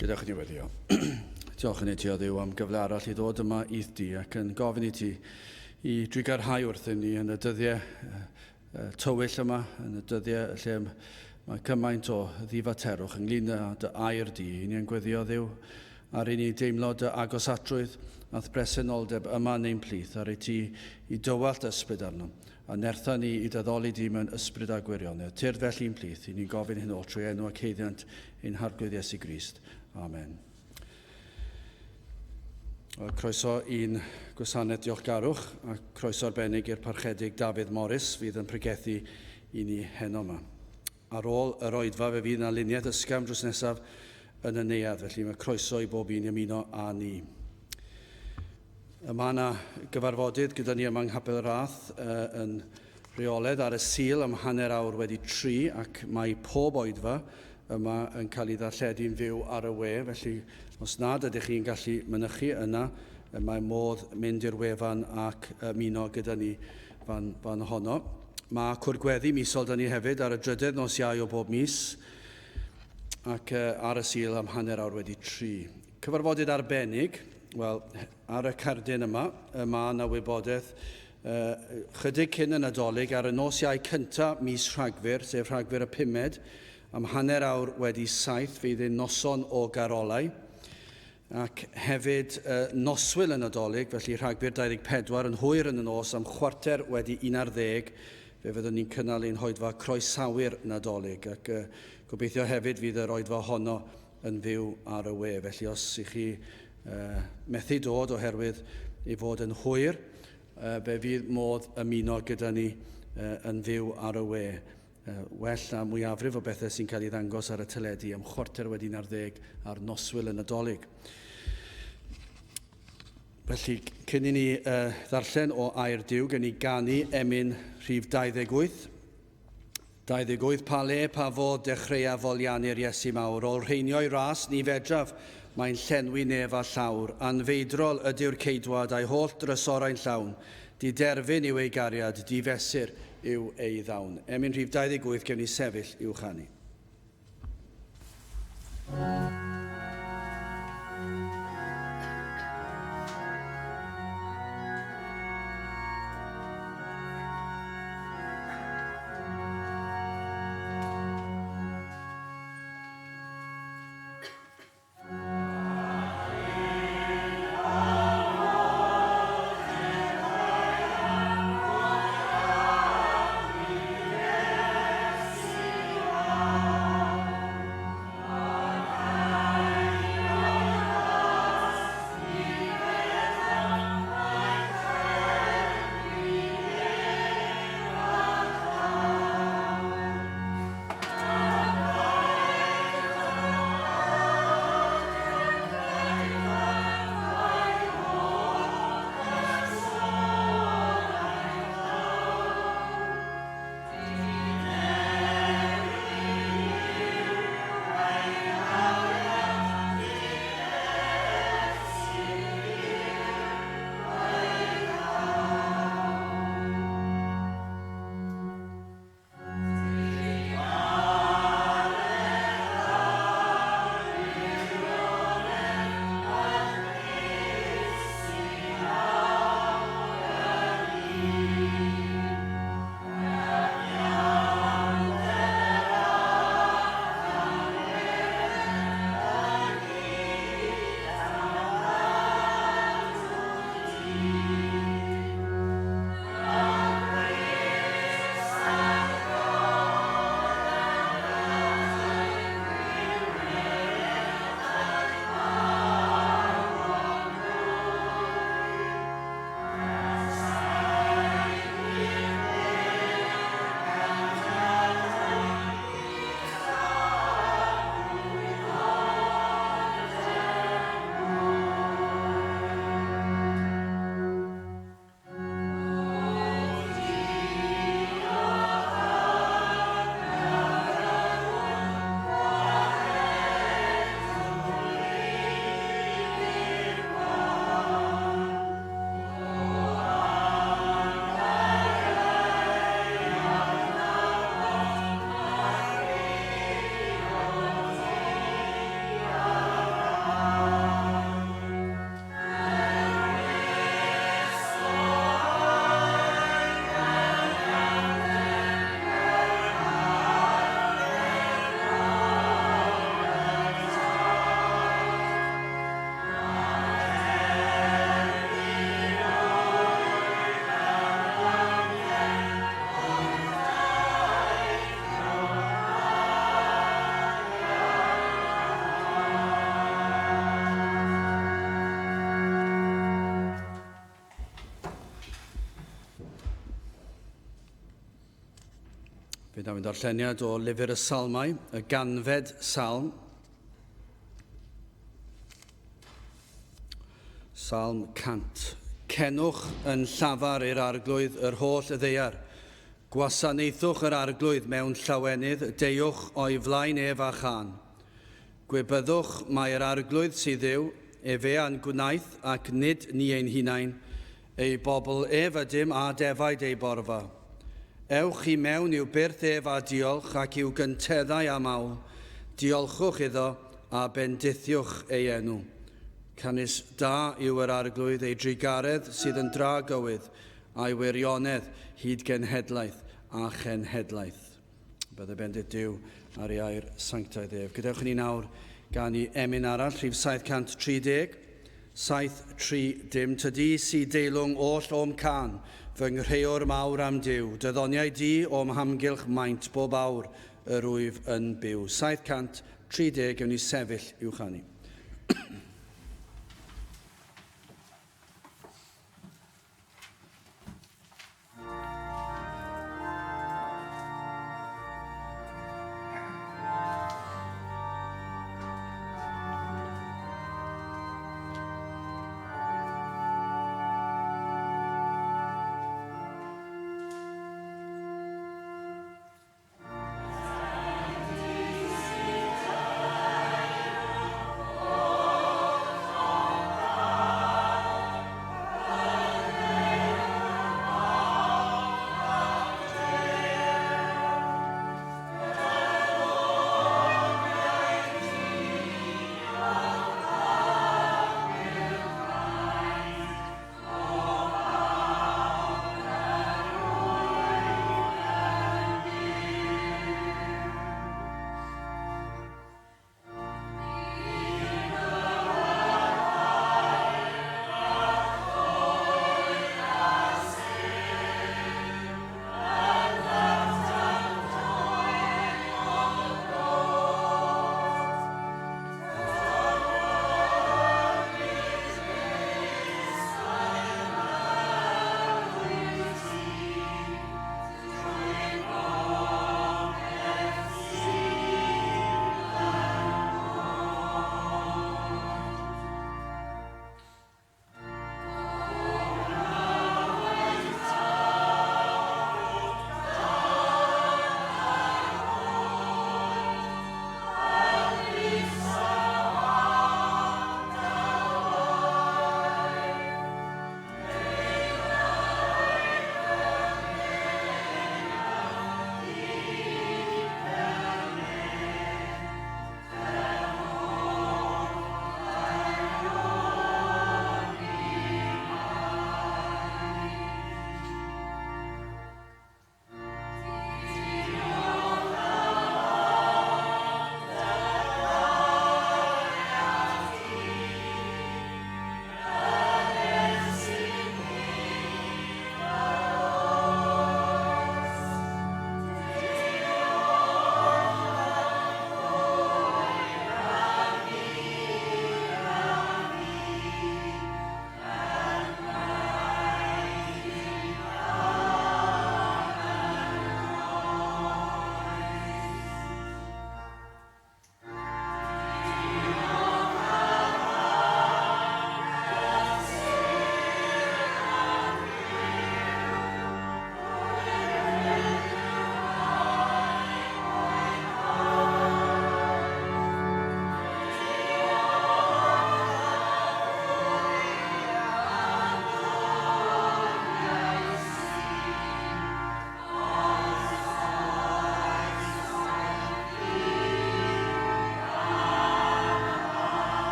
Gadewch i ni weddio. Diolch yn i ti o Dduw am gyfle arall i ddod yma i'th di ac yn gofyn i ti i drugarhau wrthym ni yn y dyddiau tywyll yma, yn y dyddiau lle mae cymaint o ddifaterwch ynglyn â dy air di. I ni yn gweddio Dduw ar i ni deimlo dy agosatrwydd a'th bresenoldeb yma yn ein plith, ar i ti i dywallt ysbryd arnom, a nertha ni i dy addoli di mewn ysbryd a gwirionedd. Tyrd felly i'n plith, i ni'n gofyn hyn oll trwy enw ac haeddiant ein Harglwydd Iesu Grist. Amen. Croeso i'n gwasanaeth diolchgarwch a croeso arbennig i'r Parchedig Dafydd Morris fydd yn pregethu i ni heno yma. Ar ôl yr oedfa fe fydd yna luniaeth ysgafn drws nesaf yn y neuadd, felly mae croeso i bob un i ymuno â ni. Mae yna gyfarfodydd gyda ni yma yng Nghapel y Rhath yn rheolaidd ar y Sul am 3:30 ac mae pob oedfa yma yn cael ei ddarlledu'n fyw ar y we, felly os nad ydych chi'n gallu mynychu yna, mae modd mynd i'r wefan ac ymuno gyda ni fan, fan honno. Mae cwr gweddi misol da ni hefyd ar y drydedd nos Iau o bob mis ac ar y Sul am 3:30. Cyfarfodydd arbennig, wel, ar y cardyn yma, y mae yna wybodaeth chydig cyn y Nadolig ar y nos Iau cyntaf mis Rhagfyr, sef Rhagfyr y pumed, am 7:30 fydd ein noson o garolau, ac hefyd noswyl y Nadolig, felly Rhagfyr 24 yn hwyr yn y nos am 11:15, fe fyddwn ni'n cynnal ein hoedfa croesawu'r Nadolig, ac gobeithio hefyd fydd yr oedfa honno yn fyw ar y we. Felly os ych chi methu dod oherwydd ei fod yn hwyr, fe fydd modd ymuno gyda ni yn fyw ar y we. Well na mwyafrif o bethau sy'n cael ei ddangos ar y teledu am 11:15 ar noswyl y Nadolig. Felly, cyn i ni ddarllen o Air Duw, gen i ganu emyn rhif 28. 28 pa le, pa fodd dechreua foliannu'r Iesu mawr, Olrheinio'i ras, ni fedraf, mae'n llenwi nef a llawr, Anfeidrol ydyw'r Ceidwad, a'i holl drysorau'n llawn, Diderfyn yw ei gariad, difesur yw ei ddawn. Emyn rhif 28, gewn ni sefyll i'w chanu. Fe ddaw'n darlleniad o Lyfr y Salmau, y ganfed salm. Salm 100. Cenwch yn llafar i'r arglwydd yr holl ddaear. Gwasanaethwch yr arglwydd mewn llawenydd, deuwch o'i flaen ef a chân. Gwybyddwch mai yr Arglwydd sydd Dduw, efe a'n gwnaeth ac nid ni ein hunain, ei bobl ef ydym a defaid ei borfa. Ewch i mewn i'w byrth ef a diolch ac i'w gynteddau a mawl, diolchwch iddo a bendithiwch ei enw. Canys da yw yr Arglwydd, ei drugaredd sydd yn dra gywydd, a'i wirionedd hyd genhedlaeth a chenhedlaeth. Bydde bendith Duw ar ei air sanctaidd ef. Gadewch i ni nawr ganu emyn arall, rhif 730. 730. Tydi sy deilwng oll o'm cân, fy nghreuwr mawr am Duw. Dy ddoniau di o'm hamgylch maint bob awr yr wyf yn byw. 730, gewn ni sefyll i'w chanu.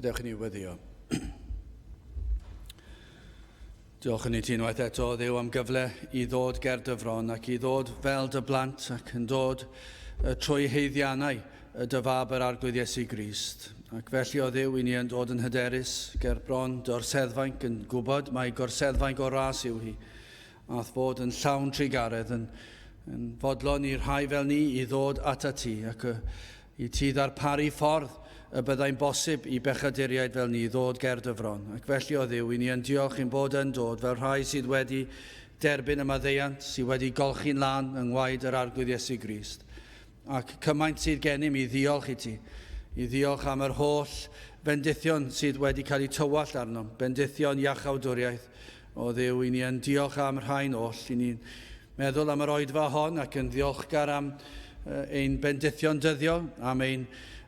Gadewch i ni weddio. Diolch yn i ti unwaith eto, Dduw, am gyfle i ddod ger dy fron ac i ddod fel dy blant ac yn dod trwy heiddiannau dy fab yr Arglwydd Iesu Grist. Ac felly, o Dduw, i ni yn dod yn hyderus ger bron dy orseddfainc yn gwybod mai gorseddfainc o ras yw hi, a'th fod yn llawn trugaredd, yn, yn fodlon i'r rhai fel ni i ddod atat ti ac i ti ddarparu ffordd y byddai'n bosib i bechaduriaid fel ni ddod ger dy fron. Ac felly o Dduw, i ni yn diolch i'n bod yn dod fel rhai sydd wedi derbyn y maddeuant, sydd wedi golchi'n lân yng ngwaed yr Arglwydd Iesu Grist. Ac cymaint sydd gennym i ddiolch i ti, i ddiolch am yr holl fendithion sydd wedi cael eu tywallt arnom, bendithion iachawdwriaeth. O Dduw, i ni yn diolch am rhain oll, i ni'n meddwl am yr oedfa hon ac yn ddiolchgar am ein bendithion dyddiol, am ein,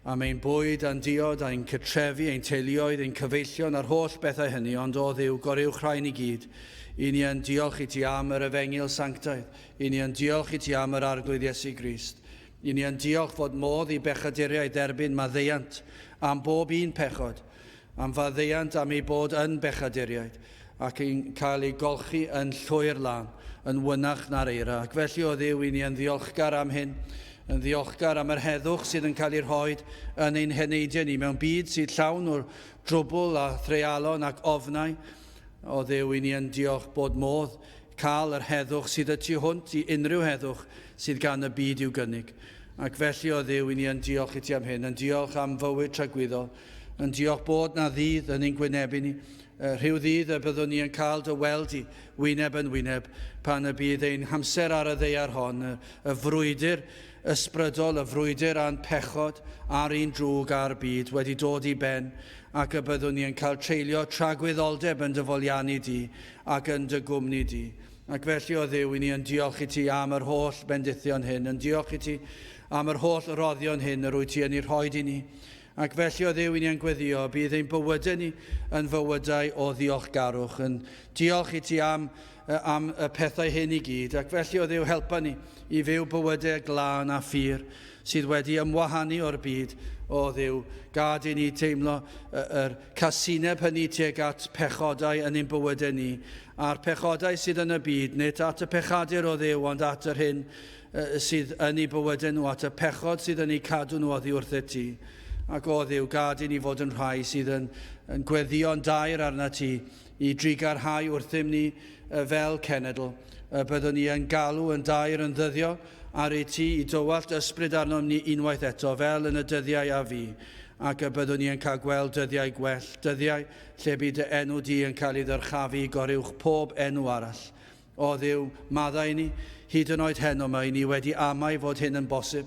am ein bwyd a'n diod, ein cytrefi, ein teuluoedd, ein cyfeillion a'r holl bethau hynny, ond o Dduw, goruwch rhain i gyd. I ni yn diolch i ti am yr efengyl sanctaidd. I ni yn diolch i ti am yr Arglwydd Iesu Grist. I ni yn diolch fod modd i bechaduriaid dderbyn maddeuant am bob un pechod, am faddeuant am eu bod yn bechaduriaid, ac yn cael eu golchi yn llwyr lân, yn wynach na'r eira. Ac felly, o Dduw, i ni yn ddiolchgar am hyn, yn ddiolchgar am yr heddwch sydd yn cael ei rhoed yn ein heneidiau ni mewn byd sydd llawn o'r drwbl a threialon ac ofnau. O Dduw, i ni yn diolch bod modd cael yr heddwch sydd y tu hwnt i unrhyw heddwch sydd gan y byd i'w gynnig. Ac felly, o Dduw, i ni yn diolch i ti am hyn, yn diolch am fywyd tragwyddol, yn diolch bod na ddydd yn ein gwynebu ni, rhyw ddydd y byddwn ni yn cael dy weld di wyneb yn wyneb pan y bydd ein hamser ar y ddaear hon, y, y frwydr ysbrydol, y frwydr a'n pechod a'r un drwg a'r byd wedi dod i ben, ac y byddwn ni yn cael treulio tragwyddoldeb yn dy foliannu di ac yn dy gwmni di. Ac felly, o Dduw, i ni yn diolch i ti am yr holl bendithion hyn, yn diolch i ti am yr holl roddion hyn yr wyt ti yn ei rhoed i ni. Ac felly, o Dduw, i ni yn gweddio, bydd ein bywydau ni yn fywydau o ddiolchgarwch, yn diolch i ti am, am y pethau hyn i gyd. Ac felly, o Dduw, helpa ni i fyw bywydau glân a ffyr sydd wedi ymwahanu o'r byd, o Dduw. Gad i ni teimlo yr casineb hynny tuag at pechodau yn ein bywydau ni, a'r pechodau sydd yn y byd, nid at y pechadur o Dduw, ond at yr hyn sydd yn eu bywydau nhw, at y pechod sydd yn eu cadw nhw oddi wrthyt ti. Ac o Dduw, gad i ni fod yn rhai sydd yn, yn gweddïo'n daer arna ti i drugarhau wrthym ni fel cenedl. Byddwn ni yn galw yn daer yn ddyddiol ar ei ti i dywallt ysbryd arnom ni unwaith eto, fel yn y dyddiau a fu, ac y byddwn ni yn cael gweld dyddiau gwell, dyddiau lle bydd dy enw di yn cael ei ddyrchafu goruwch pob enw arall. O Dduw, maddau i ni, hyd yn oed heno mae ni wedi amau fod hyn yn bosib.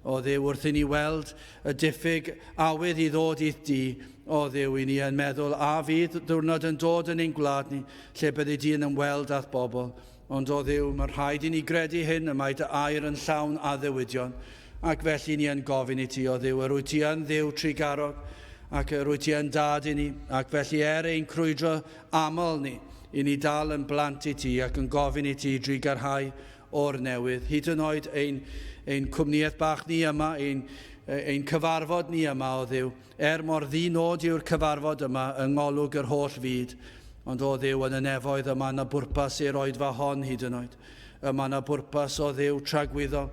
O Dduw, wrth i ni weld y diffyg awydd i ddod i'th di, o Dduw, i ni yn meddwl a fydd diwrnod yn dod yn ein gwlad ni, lle byddi di yn ymweld â'th bobl. Ond o Dduw, mae rhaid i ni gredu hyn, y mae dy air yn llawn addewidion. Ac felly ni yn gofyn i ti, o Dduw, yr wyt ti yn Dduw trugarog, ac yr wyt ti yn dad i ni, ac felly er ein crwydro aml ni, i ni dal yn blant i ti ac yn gofyn i ti drugarhau o'r newydd, hyd yn oed ein, ein cwmnïaeth bach ni yma, ein, ein cyfarfod ni yma, o Dduw, er mor ddi-nod yw'r cyfarfod yma yng ngolwg yr holl fyd, ond o Dduw, yn y nefoedd yma na bwrpas i'r oedfa hon hyd yn oed. Yma na bwrpas o Dduw tragwyddol,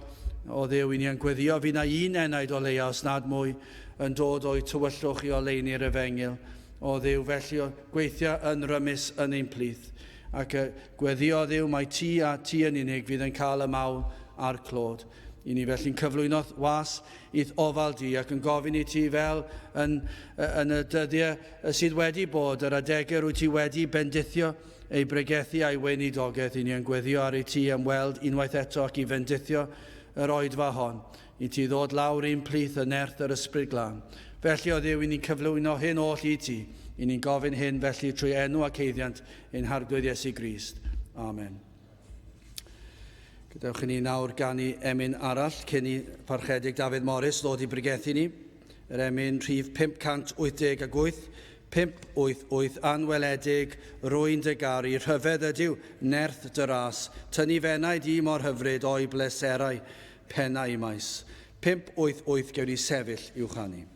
o Dduw, i ni yn gweddio fi na un enaid o leia, os nad mwy, yn dod o'i tywyllwch i oleuni'r efengyl. O Dduw, felly o gweithio yn rymus yn ein plith. Ac y gweddio Dduw mai ti a ti yn unig fydd yn cael y mawl a'r clod. I ni felly'n cyflwyno was i'th ofal di ac yn gofyn i ti fel yn, yn y dyddiau sydd wedi bod, yr adegau rwy ti wedi bendithio ei bregethu a'i weinidogaeth, i ni yn gweddio ar i ti am weld unwaith eto ac i fendithio yr oedfa hon. I ti ddod lawr i'n plith yn nerth yr Ysbryd Glân. Felly, o Dduw, i ni'n cyflwyno hyn oll i ti. I ni'n gofyn hyn felly trwy enw ac eiddiant ein Harglwydd Iesu Grist. Amen. Gadewch i ni nawr ganu emyn arall cyn i Parchedig Dafydd Morris ddod i bregethu ni. Yr emyn rhif 588, 588, anweledig, rwy'n dy garu, rhyfedd ydyw, nerth dy ras, tynnu f'enaid i mor hyfryd o'i bleserau, Pennau maes. 588 gewn ni sefyll i'w chanu.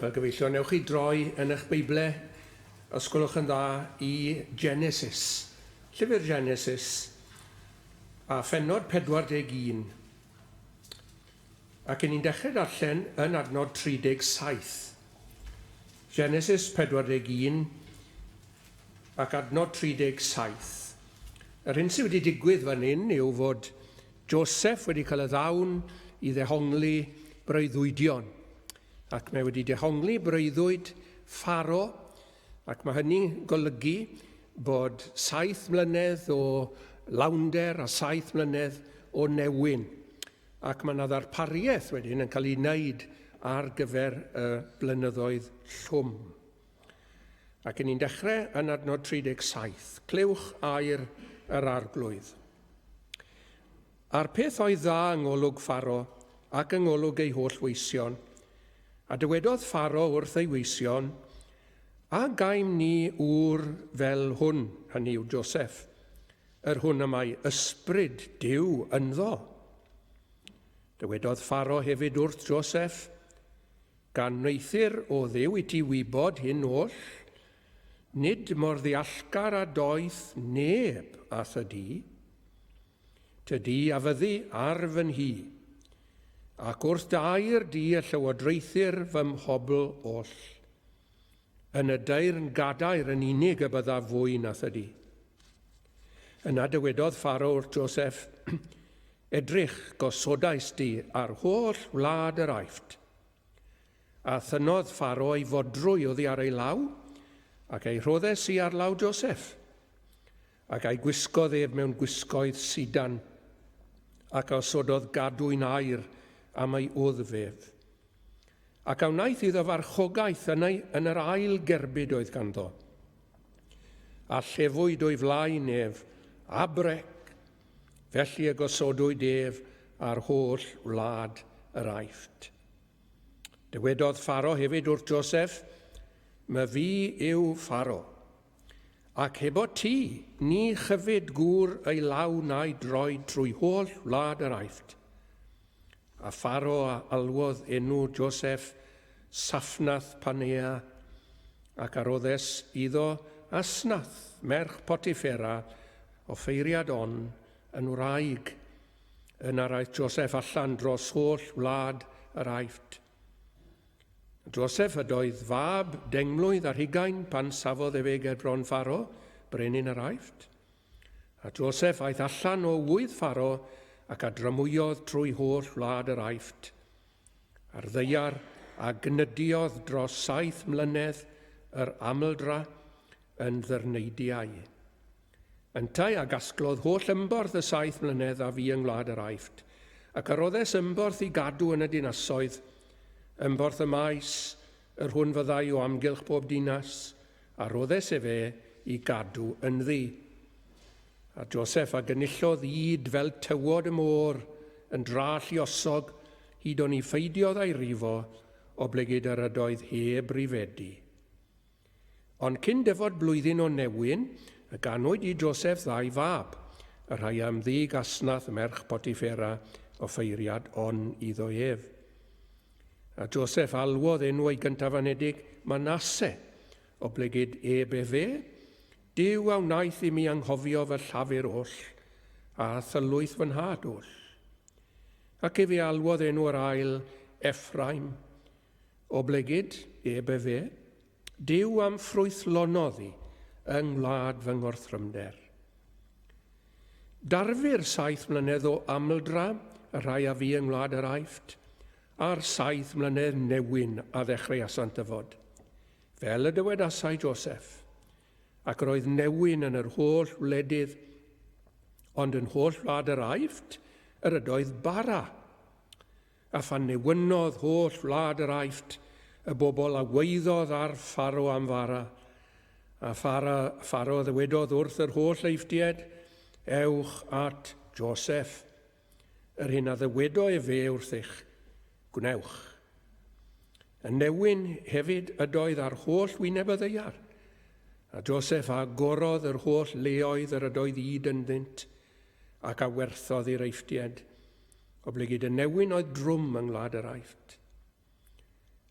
Wel, gyfeillion, newch chi droi yn eich Beible, os gwelwch yn dda, i Genesis. Llyfr Genesis, a phennod 41. Ac 'yn ni'n dechrau darllen yn adnod 37. Genesis 41 ac adnod 37. Yr hyn sydd wedi digwydd fan hyn yw fod Joseph wedi cael y ddawn i ddehongli breuddwydion. Ac mae wedi dehongli breuddwyd Pharo, ac mae hynny'n golygu bod saith mlynedd o lawnder a saith mlynedd o newyn. Ac mae yna ddarpariaeth wedyn yn cael ei wneud ar gyfer y blynyddoedd llwm. Ac yn ni'n dechrau yn adnod 37. Clywch air yr arglwydd. A'r peth oedd dda yng ngolwg Pharo ac yng ngolwg ei holl weision. A dywedodd Pharo wrth ei weision, A gaem ni ŵr fel hwn, hynny yw Joseph, yr hwn y mae ysbryd Duw ynddo? Dywedodd Pharo hefyd wrth Joseph, Gan wneuthur o Dduw i ti wybod hyn oll, nid mor ddeallgar a doeth neb â thydi. Tydi a fyddi ar fy nhŷ, ac wrth dy air di y llywodraethir fy mhobl oll. Yn y deyrn gadair yn unig y byddaf fwy na thydi. Yna dywedodd Pharo wrth Joseph, Edrych, gosodais di ar holl wlad yr Aifft. A thynnodd Pharo ei fodrwy oddi ar ei law, ac ei rhoddes i ar law Joseph. Ac a'i gwisgodd ef mewn gwisgoedd sidan, ac a osododd gadwyn aur am ei wddf ef. Ac a wnaeth iddo farchogaeth yn, ei, yn yr ail gerbyd oedd ganddo. A llefwyd o'i flaen ef, a brec, felly y gosodwyd ef ar holl wlad yr Aifft. Dywedodd Pharo hefyd wrth Joseph, My fi yw Pharo. Ac hebo ti, ni chyfyd gŵr ei law na'i droed trwy holl wlad yr Aifft. A Pharo a alwodd enw Joseph Saphnath Panea, ac a roddes iddo Asnath, merch Potiphera, offeiriad On, yn wraig. Yna yr aeth Joseph allan dros holl wlad yr Aifft. Joseph ydoedd fab dengmlwydd ar hugain pan safodd efe ger bron Pharo, brenin yr Aifft. A Joseph aeth allan o ŵydd Pharo ac a dramwyodd trwy holl wlad yr Aifft. A'r ddaear a gnydiodd dros saith mlynedd yr amldra yn ddyrneidiau. Yntau a gasglodd holl ymborth y saith mlynedd a fu yng ngwlad yr Aifft, ac a roddes ymborth i gadw yn y dinasoedd, ymborth y maes, yr hwn fyddai o amgylch pob dinas, a roddes efe i gadw ynddi. A Joseph a gynullodd ŷd fel tywod y môr, yn dra lluosog, hyd oni pheidiodd a'i rifo, oblegid yr ydoedd heb rifedi. Ond cyn dyfod blwyddyn o newyn, y ganwyd i Joseph ddau fab, y rhai a ymddyg Asnath merch Potiphera, offeiriad On iddo ef. A Joseph alwodd enw ei gyntaf-anedig Manasse, oblegid eb efe, Duw a wnaeth i mi anghofio fy llafur oll, a thylwyth fy nhad oll. Ac efe alwodd enw yr ail Ephraim, Oblegid, ebe fe, Duw a'm ffrwythlonodd i yng ngwlad fy ngorthrymder. Darfu'r saith mlynedd o amldra y rhai a fu yng ngwlad yr Aifft, a'r saith mlynedd newyn a ddechreuasant ddyfod, fel y dywedasai Joseph. Ac yr oedd newyn yn yr holl wledydd, ond yn holl wlad yr Aifft yr ydoedd bara. A phan newynodd holl wlad yr Aifft, y bobl a waeddodd ar Pharo am fara. A Phara, Pharo ddywedodd wrth yr holl Eifftiaid, Ewch at Joseph. Yr hyn a ddywedo efe wrthych, gwnewch. Y newyn hefyd ydoedd ar holl wyneb y ddaear. A Joseph a agorodd yr holl leoedd yr ydoedd ŷd ynddynt, ac a werthodd i'r Eifftiaid, oblegid y newyn oedd drwm yng ngwlad yr Aifft.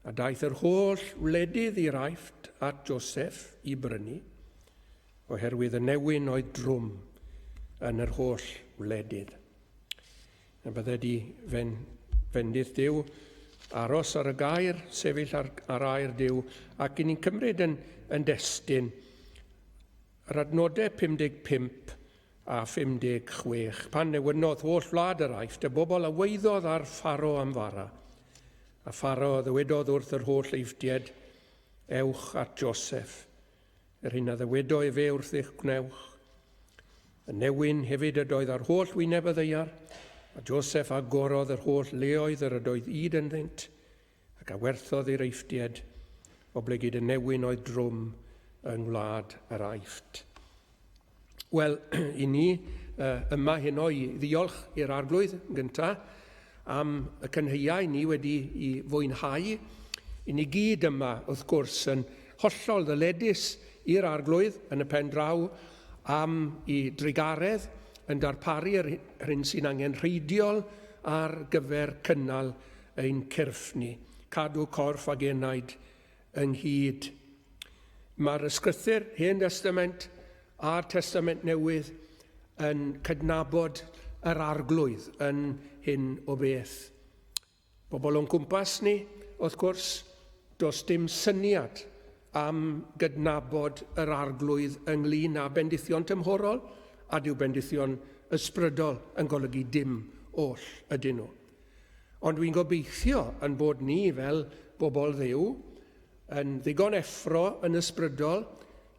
A daeth yr holl wledydd i'r Aifft at Joseph i brynu, oherwydd y newyn oedd drwm yn yr holl wledydd. A bydde di fen, fendith Duw aros ar y gair, sefyll ar, ar air Duw, ac i ni'n cymryd yn, yn destun yr adnodau 55 a 56, pan newynodd holl wlad yr Aifft, y bobl a waeddodd ar Pharo am fara. A Pharo a ddywedodd wrth yr holl Eifftiaid, Ewch at Joseph. Yr hyn a ddywedo efe wrthych gwnewch. Y newyn hefyd ydoedd ar holl wyneb y ddaear, a Joseph agorodd yr holl leoedd yr ydoedd ŷd ynddynt, ac a werthodd i'r Eifftiaid, oblegid y newyn oedd drwm yng ngwlad yr Aifft. Wel, i ni uh, yma heno i ddiolch i'r Arglwydd yn gyntaf am y cynheuau ni wedi i fwynhau. I ni gyd yma, wrth gwrs, yn hollol ddyledus i'r Arglwydd yn y pen draw am i drugaredd yn darparu yr hyn sy'n angenrheidiol ar gyfer cynnal ein cyrff ni, cadw corff ag enaid ynghyd. Mae'r Ysgrythur, Hen Destament a'r Testament Newydd, yn cydnabod yr Arglwydd yn hyn o beth. Bobl o'n cwmpas ni, wrth gwrs, does dim syniad am gydnabod yr Arglwydd ynglyn â bendithion tymhorol, a dyw bendithion ysbrydol yn golygu dim oll ydyn nhw. Ond dwi'n gobeithio yn bod ni fel bobl Dduw yn ddigon effro yn ysbrydol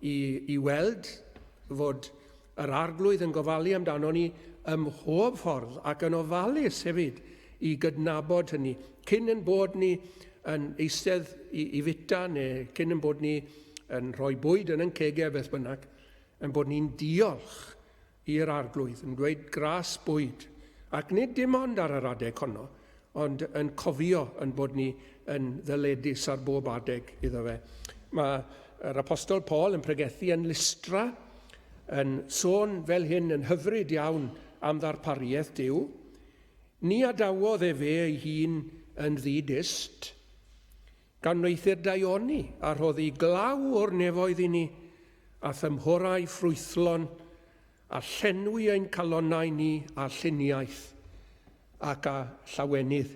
i, i weld fod yr Arglwydd yn gofalu amdano ni ym mhob ffordd ac yn ofalus hefyd i gydnabod hynny cyn yn bod ni yn eistedd i, i fita neu cyn yn bod ni yn rhoi bwyd yn yn cegau beth bynnag, yn bod ni'n diolch i'r Arglwydd, yn dweud gras bwyd, ac nid dim ond ar yr adeg honno, ond yn cofio yn bod ni yn ddyledus ar bob adeg iddo fe. Mae yr Apostol Paul yn pregethu yn Lystra, yn sôn fel hyn yn hyfryd iawn am ddarpariaeth Duw. Ni adawodd efe ei hun yn ddi-dyst, gan wneuthur daioni a rhoddi glaw o'r nefoedd i ni, a thymhorau ffrwythlon, a llenwi ein calonnau ni â lluniaeth ac â llawenydd.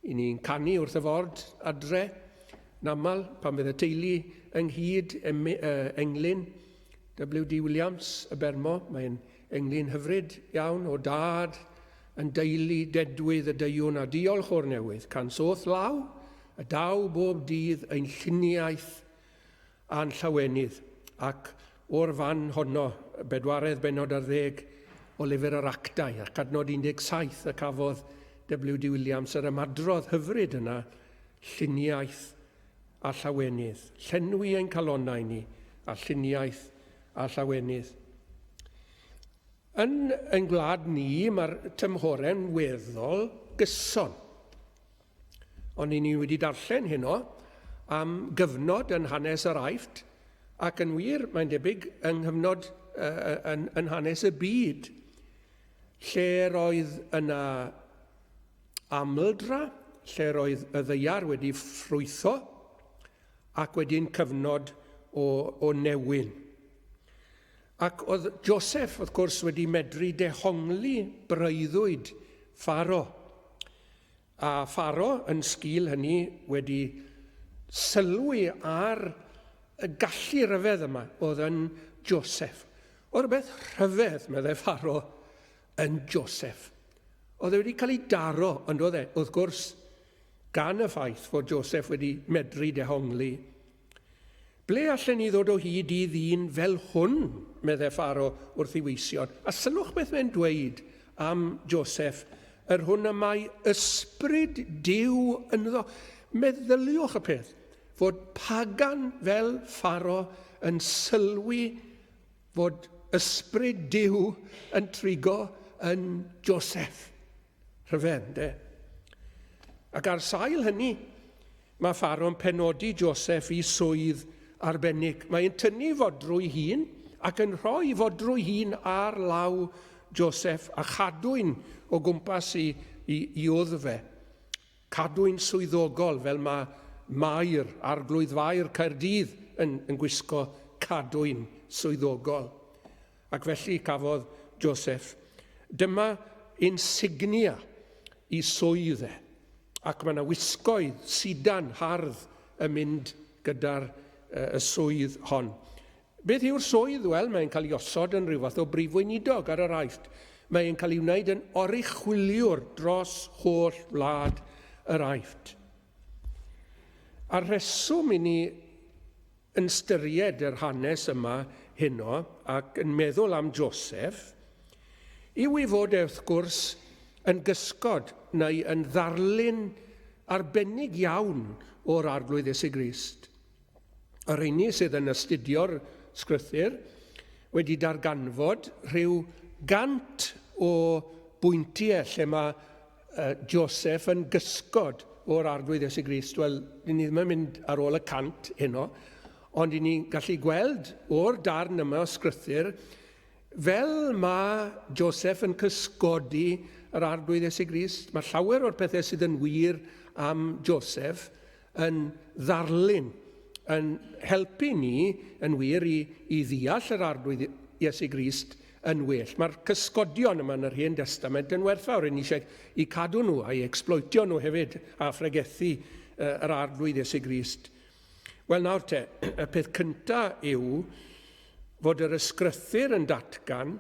I ni'n canu wrth y ford adre, yn aml pan fydd y teulu ynghyd, englyn W.D. Williams, y Bermo, mae'n englyn hyfryd iawn o dad yn deulu dedwydd y deiwn a diolch o'r newydd, cans o'th law y daw bob dydd ein lluniaeth a'n llawenydd, ac o'r fan honno, y bedwaredd bennod ar ddeg o Lyfr yr Actau, ac adnod 17 y cafodd W.D. Williams yr ymadrodd hyfryd yna, lluniaeth a llawenydd. Llenwi ein calonnau ni â lluniaeth a llawenydd. Yn ein gwlad ni, mae'r tymhorau'n weddol gyson. Ond i ni wedi darllen heno am gyfnod yn hanes yr Aifft, ac yn wir, mae'n debyg, yng nghyfnod uh, yn, yn hanes y byd, lle roedd yna amldra, lle roedd y ddaear wedi ffrwytho, ac wedyn cyfnod o, o newyn. Ac oedd Joseph, wrth gwrs, wedi medru dehongli breuddwyd Pharo. A Pharo, yn sgil hynny, wedi sylwi ar y gallu rhyfedd yma oedd yn Joseph. Oedd rhywbeth rhyfedd, meddai Pharo, yn Joseph. Oedd e wedi cael ei daro, ond oedd e, wrth gwrs, gan y ffaith fod Joseph wedi medru dehongli. Ble allen ni ddod o hyd i ddyn fel hwn, meddai Pharo wrth ei weision. A sylwch beth mae'n dweud am Joseph, yr hwn y mae ysbryd Duw ynddo. Meddyliwch y peth, fod pagan fel Pharo yn sylwi fod ysbryd Duw yn trigo yn Joseph. Rhyfedd, de? Ac ar sail hynny, mae Pharaoh'n penodi Joseph i swydd arbennig. Mae'n tynnu fodrwy hun ac yn rhoi fodrwy hun ar law Joseph a chadwyn o gwmpas i, i, i wddf fe. Cadwyn swyddogol fel mae Maer, Arglwydd Faer Caerdydd yn, yn gwisgo cadwyn swyddogol. Ac felly cafodd Joseph. Dyma insignia i swydd e. Ac mae yna wisgoedd sidan hardd yn mynd gyda'r y swydd hon. Beth yw'r swydd? Wel, mae'n cael ei osod yn rhyw fath o brif weinidog ar yr Aifft. Mae'n cael ei wneud yn oruchwyliwr dros holl wlad yr Aifft. A'r rheswm i ni yn styried yr hanes yma heno ac yn meddwl am Joseph yw ei fod e wrth gwrs yn gysgod neu yn ddarlun arbennig iawn o'r Arglwydd Iesu Grist. Y rheini sydd yn astudio'r Sgrythur wedi darganfod rhyw gant o bwyntiau lle mae Joseph yn gysgod o'r Arglwydd Iesu Grist. Wel, ni ddim yn mynd ar ôl y cant heno, ond i ni'n gallu gweld o'r darn yma o Sgrythur fel mae Joseph yn cysgodi yr Arglwydd Iesu Grist. Mae llawer o'r pethau sydd yn wir am Joseph yn ddarlun, yn helpu ni yn wir i, i ddeall yr Arglwydd Iesu Grist yn well. Mae'r cysgodion yma yn yr Hen Destament yn werthfawr, yn eisiau i cadw nhw a'i exploitio nhw hefyd a phregethu yr Arglwydd Iesu Grist. Wel nawr te, y peth cyntaf yw fod yr ysgrythur yn datgan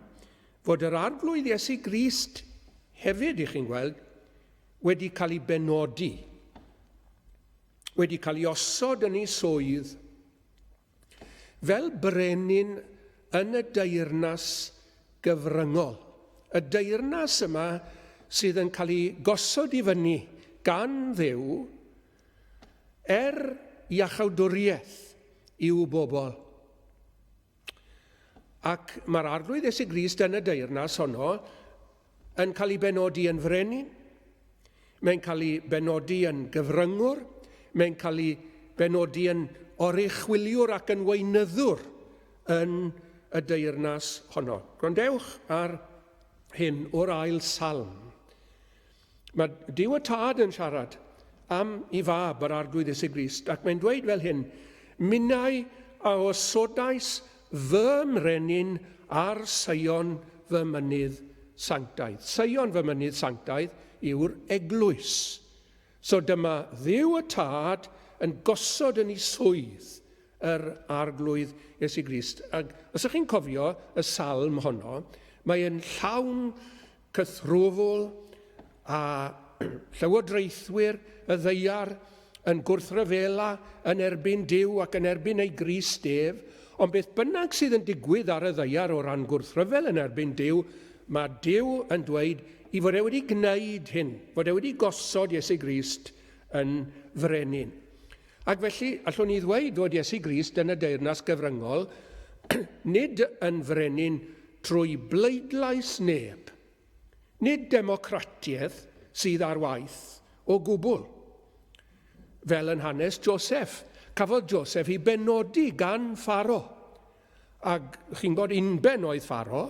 fod yr Arglwydd Iesu Grist hefyd, i chi'n gweld, wedi cael ei benodi, wedi cael ei osod yn ei swydd fel brenin yn y deyrnas gyfryngol. Y deyrnas yma sydd yn cael ei gosod i fyny gan Dduw er iachawdwriaeth i'w bobl. Ac mae'r Arglwydd Iesu Grist yn y deyrnas honno yn cael ei benodi yn frenin, mae'n cael ei benodi yn gyfryngwr, mae'n cael ei benodi yn oruchwyliwr ac yn weinyddwr yn y deyrnas honno. Gwrandewch ar hyn o'r ail salm. Mae Duw y Tad yn siarad am i fab yr Arglwydd Iesu Grist, ac mae'n dweud fel hyn, Minnau a osodais fy mrenin ar Seion fy mynydd sanctaidd. Seion fy mynydd sanctaidd yw'r eglwys. So dyma Dduw y Tad yn gosod yn ei swydd yr Arglwydd Iesu Grist. Ac os ydych chi'n cofio y salm honno, mae'n llawn cythrwfl a llywodraethwyr y ddaear yn gwrthryfela yn erbyn Duw ac yn erbyn ei Grist ef, ond beth bynnag sydd yn digwydd ar y ddaear o ran gwrthryfel yn erbyn Duw, mae Duw yn dweud i fod e wedi gwneud hyn, fod e wedi gosod Iesu Grist yn frenin. Ac felly, allwn ni ddweud fod Iesu Grist yn y deyrnas gyfryngol nid yn frenin trwy bleidlais neb, nid democratiaeth sydd ar waith o gwbl. Fel yn hanes Joseph, cafodd Joseph ei benodi gan Pharo. Ac chi'n gwybod, unben oedd Pharo,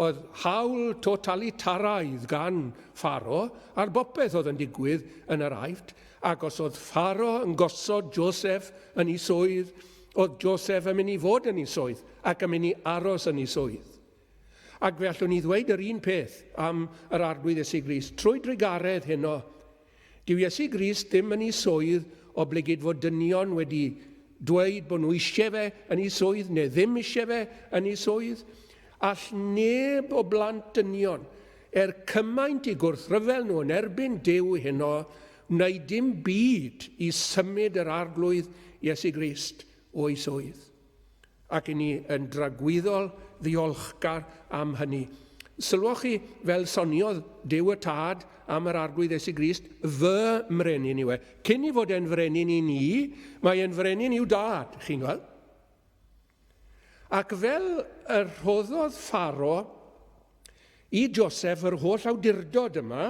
oedd hawl totalitaraidd gan Pharo ar bopeth oedd yn digwydd yn yr Aifft, ac os oedd Pharo yn gosod Joseph yn ei swydd, oedd Joseph yn mynd i fod yn ei swydd ac yn mynd i aros yn ei swydd. Ac fe allwn ni ddweud yr un peth am yr Arglwydd Iesu Grist. Trwy drugaredd heno, Dyw Iesu Grist ddim yn ei swydd oblegid fod dynion wedi dweud bod nhw eisiau fe yn ei swydd neu ddim eisiau fe yn ei swydd. All neb o blant dynion, er cymaint i gwrthryfel nhw yn erbyn Duw heno, wneud dim byd i symud yr Arglwydd Iesu Grist o'i swydd. Ac i ni yn dragwyddol ddiolchgar am hynny. Sylwoch chi, fel soniodd Duw y Tad am yr Arglwydd Iesu Grist, fy mrenin yw e. Cyn i fod e'n frenin i ni, mae e'n frenin i'w dad, chi'n gweld? Ac fel y rhoddodd Pharo i Joseph yr holl awdurdod yma,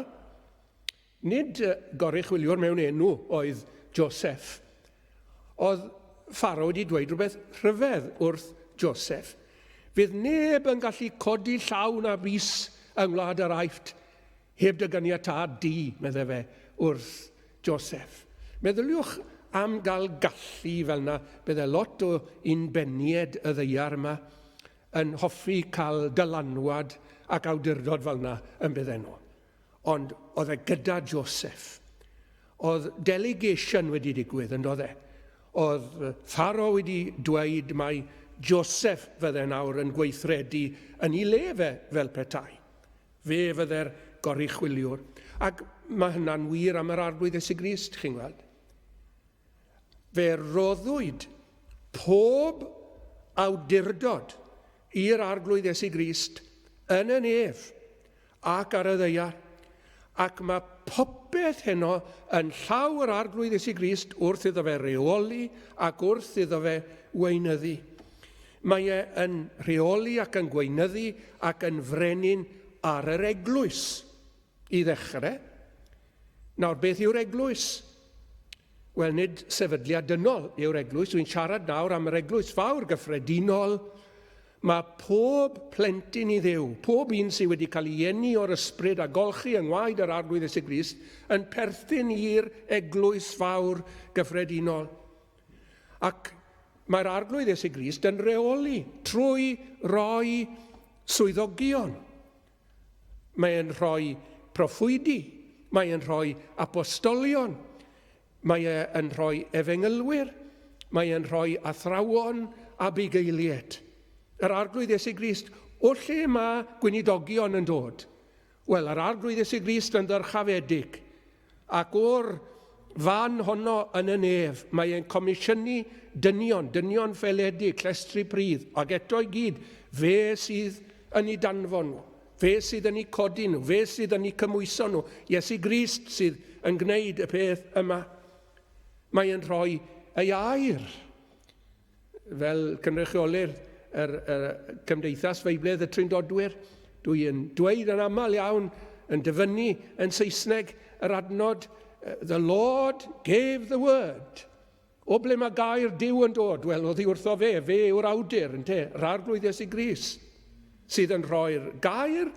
Nid goruchwyliwr mewn enw oedd Joseph. Oedd Pharaoh wedi dweud rhywbeth rhyfedd wrth Joseph. Fydd neb yn gallu codi llaw na bys yng ngwlad yr Aifft heb dy ganiatâd di, meddai fe wrth Joseph. Meddyliwch am gael gallu fel yna, bydde lot o unbenied y ddeiar yma yn hoffi cael dylanwad ac awdurdod fel yna yn bydden nhw. Ond oedd e gyda Joseph. Oedd delegation wedi digwydd, yn doedd e? Oedd Pharaoh wedi dweud mai Joseph fydde nawr yn gweithredu yn ei le fe fel petai. Fe fydde'r goruchwyliwr. Ac mae hynna'n wir am yr Arglwydd Iesu Grist, chi'n gweld. Fe roddwyd pob awdurdod i'r Arglwydd Iesu Grist yn y nef ac ar y ddaear, ac mae popeth heno yn llaw yr Arglwydd Iesu Grist wrth iddo fe reoli ac wrth iddo fe weinyddu. Mae e yn rheoli ac yn gweinyddu ac yn frenin ar yr eglwys i ddechrau. Nawr, beth yw'r eglwys? Wel, nid sefydliad dynol yw'r eglwys. Dwi'n siarad nawr am yr eglwys fawr gyffredinol. Mae pob plentyn i Dduw, pob un sydd wedi cael ei eni o'r ysbryd a golchi yng ngwaed yr Arglwydd Iesu Grist, yn perthyn i'r eglwys fawr gyffredinol. Ac mae'r Arglwydd Iesu Grist yn rheoli trwy roi swyddogion. Mae e'n rhoi proffwydi, mae e'n rhoi apostolion, mae e'n rhoi efengylwyr, mae e'n rhoi athrawon a bugeiliaid. Yr Arglwydd Iesu Grist, o lle mae gweinidogion yn dod? Wel, yr Arglwydd Iesu Grist yn ddyrchafedig, Ac o'r fan honno yn y nef, mae e'n comisiynu dynion, dynion ffeledig, llestri pridd, ac eto i gyd, fe sydd yn eu danfon nhw, fe sydd yn eu codi nhw, fe sydd yn eu cymhwyso nhw, Iesu Grist sydd yn gwneud y peth yma. Mae e'n rhoi ei air Fel cynrychiolydd yr, yr Cymdeithas Feibledd y Trindodwyr, dwi yn dweud yn aml iawn, yn dyfynnu yn Saesneg yr adnod, The Lord gave the word. O ble mae gair Duw yn dod? Wel, oddi wrtho fe, fe yw'r awdur, ynte, yr Arglwydd Iesu Grist, sydd yn rhoi'r gair,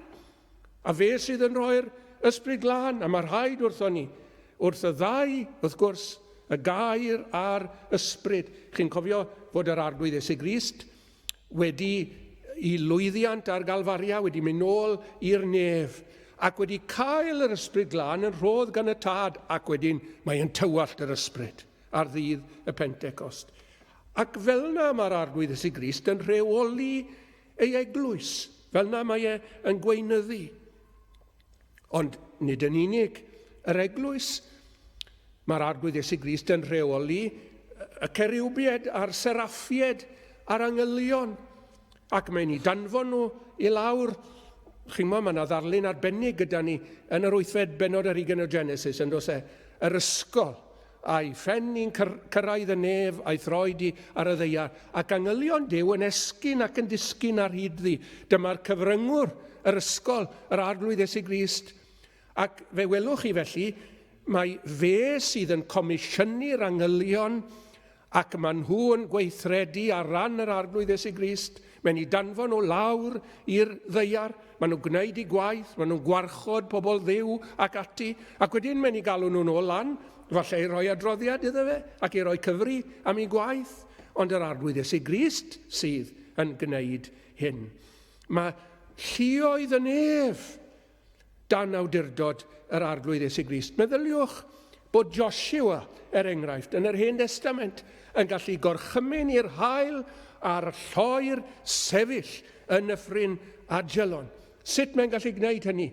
A fe sydd yn rhoi'r Ysbryd Glân, a mae rhaid wrthon ni, wrth y ddau, wrth gwrs, y gair a'r ysbryd. Chi'n cofio fod yr Arglwydd Iesu Grist wedi i lwyddiant ar Galfaria, wedi mynd nôl i'r nef, ac wedi cael yr Ysbryd Glân yn rhodd gan y Tad, ac wedyn mae yn tywallt yr Ysbryd ar ddydd y Pentecost. Ac fel yna mae'r Arglwydd Iesu Grist yn rheoli ei eglwys. Fel na mae e yn gweinyddu. Ond nid yn unig yr eglwys. Mae'r Arglwydd Iesu Grist yn rheoli y ceriwbied a'r seraffied a'r angylion. Ac mae'n ei danfon nhw i lawr. Chi'n gwybod, mae yna ddarlun arbennig gyda ni yn yr wythfed bennod ar hugain o Genesis, yn does e? Yr ysgol A'i phen i'n cyrraedd y nef, a'i throed i ar y ddaear, ac angylion Duw yn esgyn ac yn disgyn ar hyd-ddi. Dyma'r cyfryngwr, yr ysgol, yr Arglwydd Iesu Grist. Ac fe welwch chi felly, mae fe sydd yn comisiynu'r angylion ac maen nhw yn gweithredu ar ran yr Arglwydd Iesu Grist. Mae'n eu danfon nhw lawr i'r ddaear, maen nhw'n gwneud eu gwaith, maen nhw'n gwarchod pobl Dduw ac ati, ac wedyn mae'n eu galw nhw'n ôl lan, falle i roi adroddiad iddo fe ac i roi cyfri am eu gwaith, ond yr Arglwydd Iesu Grist sydd yn gwneud hyn. Mae lluoedd y nef dan awdurdod yr Arglwydd Iesu Grist. Meddyliwch bod Joshua, er enghraifft, yn yr Hen Destament, yn gallu gorchymyn i'r haul a'r lloer sefyll yn nyffryn Ajalon. Sut mae'n gallu gwneud hynny?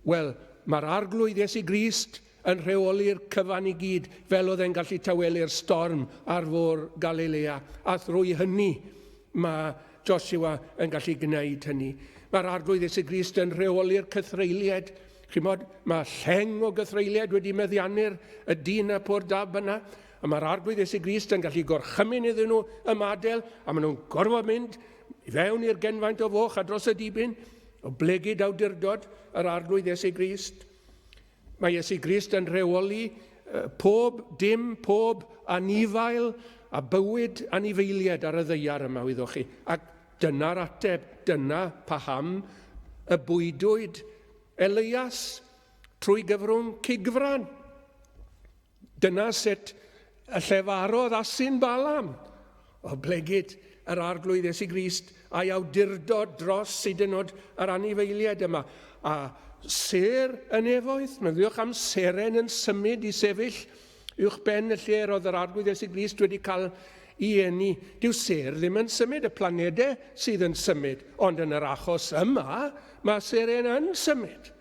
Wel, mae'r Arglwydd Iesu Grist yn rheoli'r cyfan i gyd, fel oedd e'n gallu tawelu'r storm ar fôr Galilea, a thrwy hynny mae Joshua yn gallu gwneud hynny. Mae'r Arglwydd Iesu Grist yn rheoli'r cythreuliaid. Chimod, mae lleng o gythreuliaid wedi meddiannu'r y dyn y pwr dab yna, a mae'r Arglwydd Iesu Grist yn gallu gorchymyn iddyn nhw ymadael, a maen nhw'n gorfod mynd i fewn i'r genfaint o foch a dros y dibyn, o blegid awdurdod yr Arglwydd Iesu Grist. Mae Iesu Grist yn rheoli pob dim, pob anifail a bywyd anifeiliaid ar y ddaear yma, wyddoch chi. Ac dyna'r ateb, dyna paham y bwydwyd Elias trwy gyfrwng cigfran. Dyna sut y llefarodd asyn Balaam, oblegid yr Arglwydd Iesu Grist a'i awdurdod dros hyd yn oed yr anifeiliaid yma. A sêr y nefoedd, meddyliwch am seren yn symud i sefyll uwch ben y lle roedd yr Arglwydd Iesu Grist wedi cael ei eni. Dyw sêr ddim yn symud, y planedau sydd yn symud, ond yn yr achos yma, mae seren yn symud.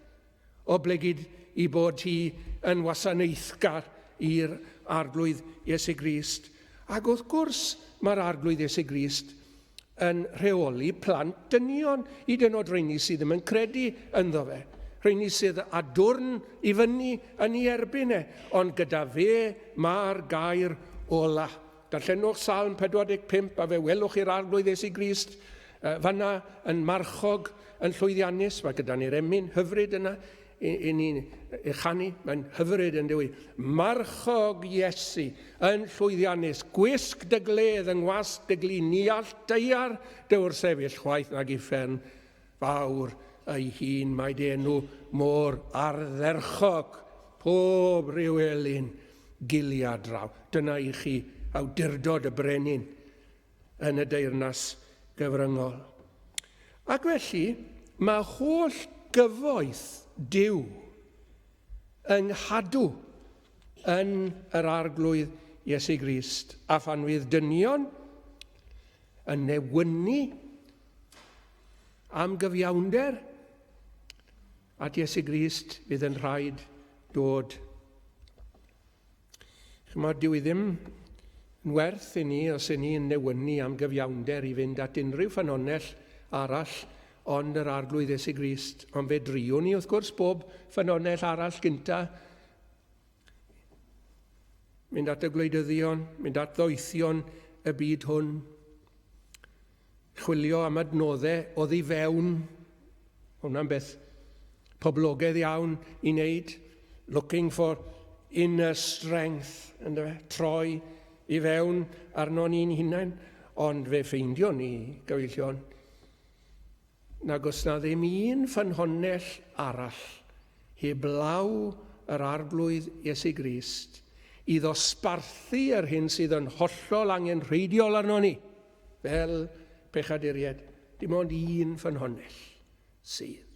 Oblegid i bod hi yn wasanaethgar i'r Arglwydd Iesu Grist. Ac wrth gwrs, mae'r Arglwydd Iesu Grist yn rheoli plant dynion, hyd yn oed rheini sydd ddim yn credu ynddo fe, rheini sydd â dwrn i fyny yn ei erbyn e, ond gyda fe mae'r gair ola. Darllenwch Salm 45 a fe welwch i'r Arglwydd Iesu Grist fanna yn marchog yn llwyddiannus. Mae gyda ni'r emyn hyfryd yna i, i ni'n ei chanu. Mae'n hyfryd yn dywi. Marchog Iesu yn llwyddiannus. Gwisg dy gledd yng ngwasg dy glin. Ni all daear dy wrthsefyll chwaith nag uffern fawr ei hun. Mae dy enw mor ardderchog. Pob rhyw elyn gilia draw. Dyna i chi awdurdod y brenin yn y deyrnas gyfryngol. Ac felly, mae holl gyfoeth Duw yng nghadw yn yr Arglwydd Iesu Grist, a phan fydd dynion yn newynu am gyfiawnder at Iesu Grist, fydd yn rhaid dod. Chymod, dyw i ddim yn werth i ni os y ni'n newynu am gyfiawnder i fynd at unrhyw ffynhonnell arall ond yr Arglwydd Iesu Grist. Ond fe driwn ni, wrth gwrs, bob ffynhonnell arall gynta. Mynd at y gwleidyddion, mynd at ddoethion y byd hwn. Chwilio am adnoddau oddi fewn. Hwnna'n beth poblogaidd iawn i wneud. Looking for inner strength, ynddo fe? Troi i fewn arno ni'n hunain. Ond fe ffeindion ni, gyfeillion, nag os na ddim un ffynhonnell arall heblaw yr Arglwydd Iesu Grist i ddosbarthu yr hyn sydd yn hollol angenrheidiol arno ni. Fel pechaduriaid, dim ond un ffynhonnell sydd.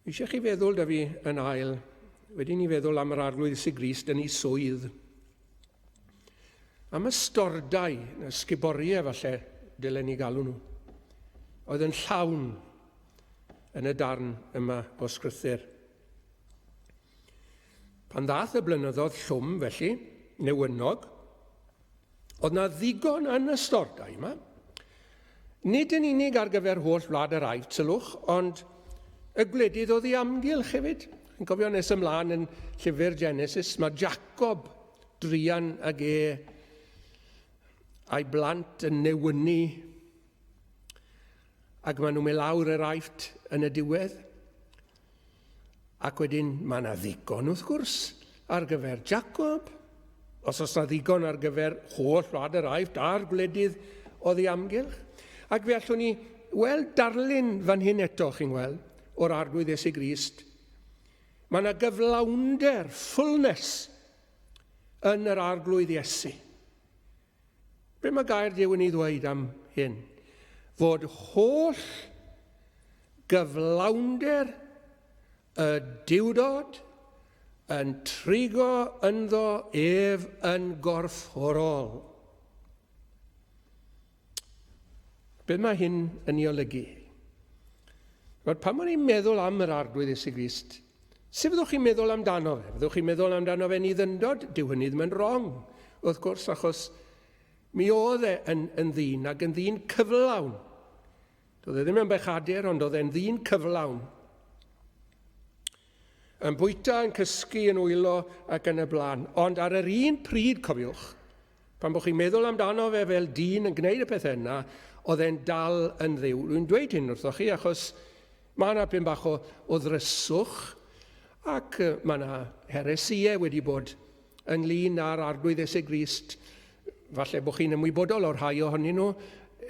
Eisiau chi feddwl da fi yn ail, wedi ni feddwl am yr Arglwydd Iesu Grist yn ei swydd, am y stordau, y sguboriau falle, dylen ni galw nhw, oedd yn llawn yn y darn yma o sgrythyr. Pan ddath y blynyddoedd llwm felly, newynog, oedd na ddigon yn y stordau yma. Nid yn unig ar gyfer holl wlad yr Aifft, sylwch, ond y gwledydd oedd i amgylch hefyd. Chi'n cofio nes ymlaen yn llyfr Genesis, mae Jacob druan ag e a'i blant yn newynu ac maen nhw'n mynd lawr yr Aifft yn y diwedd. Ac wedyn mae yna ddigon wrth gwrs ar gyfer Jacob, os oes yna ddigon ar gyfer holl wlad yr Aifft a'r gwledydd oddi amgylch. Ac fe allwn ni weld darlun fan hyn eto, chi'n gweld, o'r Arglwydd Iesu Grist. Mae yna gyflawnder, fullness, yn yr Arglwydd Iesu. Be mae gair Duw yn ei ddweud am hyn? Fod holl gyflawnder y Duwdod yn trigo ynddo ef yn gorfforol. Beth mae hyn yn ei olygu? Wel, pan o'n i'n meddwl am yr Arglwydd Iesu Grist, sut fyddwch chi'n meddwl amdano fe? Fyddwch chi'n meddwl amdano fe'n ei ddyndod? Dyw hynny ddim yn wrong, wrth gwrs, achos mi oedd e yn, yn ddyn ac yn ddyn cyflawn. Doedd e ddim yn bechadur, ond oedd e'n ddyn cyflawn. Yn bwyta, yn cysgu, yn wylo ac yn y blaen. Ond ar yr un pryd, cofiwch, Pan bod chi'n meddwl amdano fe fel dyn yn gwneud y pethau yna, oedd e'n dal yn ddiw. Rwy'n dweud hyn wrthoch chi achos mae yna pyn bach o, o ddryswch ac mae yna heresïau wedi bod ynglyn â'r Arglwydd Iesu Grist. Falle bod chi'n ymwybodol o'r rhai ohonyn nhw.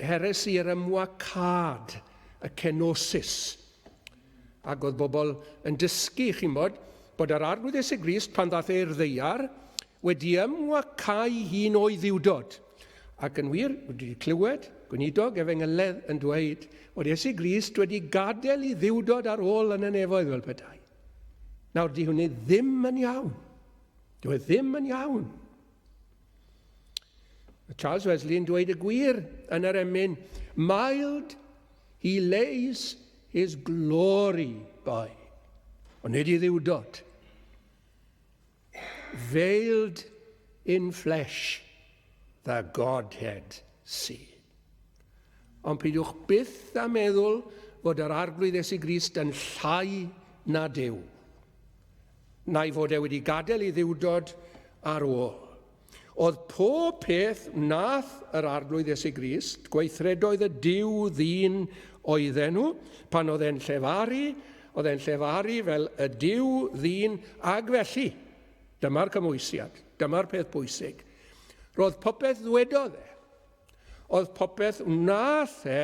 Heresi yr ymwacâd, y kenosis. Ac oedd bobl yn dysgu, chi'n bod, bod yr Arglwydd Iesu Grist, pan ddaeth e i'r ddaear, wedi ymwacau hun o'i ddiwdod. Ac yn wir, wedi clywed gweinidog efengyledd yn dweud bod Iesu Grist wedi gadael i ddiwdod ar ôl yn y nefoedd fel petai. Nawr, di hwnny ddim yn iawn. Dyw e ddim yn iawn. Mae Charles Wesley yn dweud y gwir yn yr emyn, Mild he lays his glory by. Ond nid i ddiwdod. Veiled in flesh, the Godhead see. Ond peidiwch byth â meddwl fod yr Arglwydd Iesu Grist yn llai na Duw, na'i fod e wedi gadael i ddiwdod ar ôl. Oedd pob peth wnaeth yr Arglwydd Iesu Grist, gweithredoedd y Duw ddyn oedden nhw, pan oedd e'n llefaru, oedd e'n llefaru fel y Duw ddyn, ag felly, dyma'r cymhwysiad, dyma'r peth bwysig. Roedd popeth ddwedodd e, Oedd popeth wnaeth e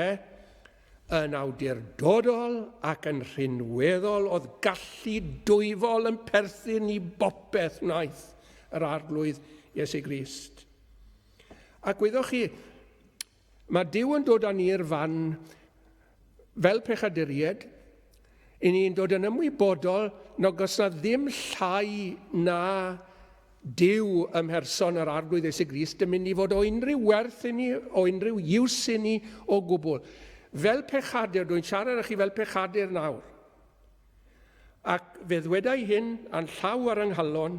yn awdurdodol ac yn rhinweddol, oedd gallu dwyfol yn perthyn i bopeth wnaeth yr Arglwydd Iesu Grist. Ac wyddoch chi, mae Duw yn dod â ni i'r fan fel pechaduriaid, i ni'n dod yn ymwybodol nag oes na ddim llai na Duw ym mherson yr Arglwydd Iesu Grist yn mynd i fod o unrhyw werth i ni, o unrhyw iws i ni o gwbl. Fel pechadur, dwi'n siarad â chi fel pechadur nawr. Ac fe ddwedai hyn a'n llaw ar yng nghalon,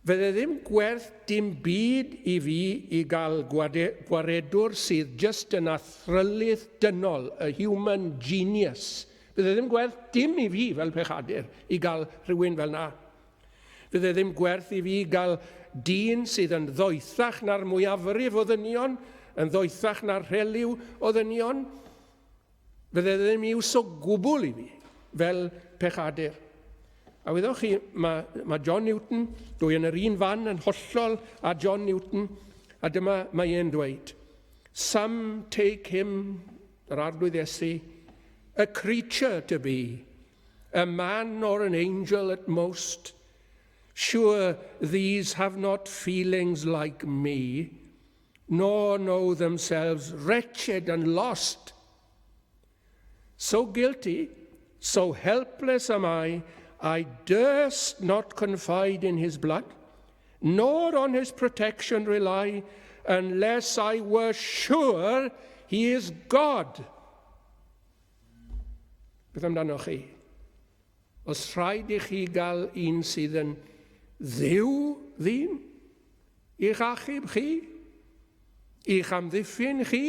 Fydde ddim gwerth dim byd i fi i gael gwaredwr sydd jyst yn athrylith dynol, a human genius. Fydde ddim gwerth dim i fi fel pechadur i gael rhywun fel 'na. Fydde ddim gwerth i fi gael dyn sydd yn ddoethach na'r mwyafrif o ddynion, yn ddoethach na'r rhelyw o ddynion. Fydde ddim iws o gwbl i fi fel pechadur. A wyddoch chi, mae, mae John Newton, dwi yn yr un fan yn hollol â John Newton, a dyma mae e'n dweud. Some take him, yr arglwydd Iesu, a creature to be, a man or an angel at most. Sure, these have not feelings like me, nor know themselves wretched and lost. So guilty, so helpless am I, I durst not confide in his blood, nor on his protection rely, unless I were sure he is God. Beth amdanoch chi? Os rhaid i chi gael un sydd yn dduw ddyn, i'ch achub chi, i'ch amddiffyn chi,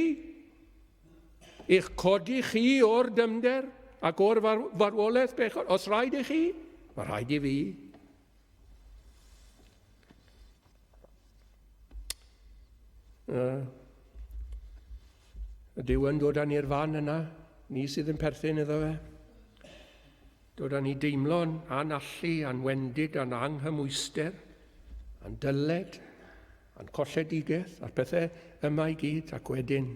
i'ch codi chi o'r dymder ac o'r farwolaeth bechod, os rhaid i chi, mae rhaid i fi. Y Duw yn dod â ni'r fan yna, ni sydd yn perthyn iddo fe. Dod â ni deimlo'n anallu, a'n wendid, a'n anghymwyster, a'n dyled, a'n colledigaeth, a'r pethau yma i gyd, ac wedyn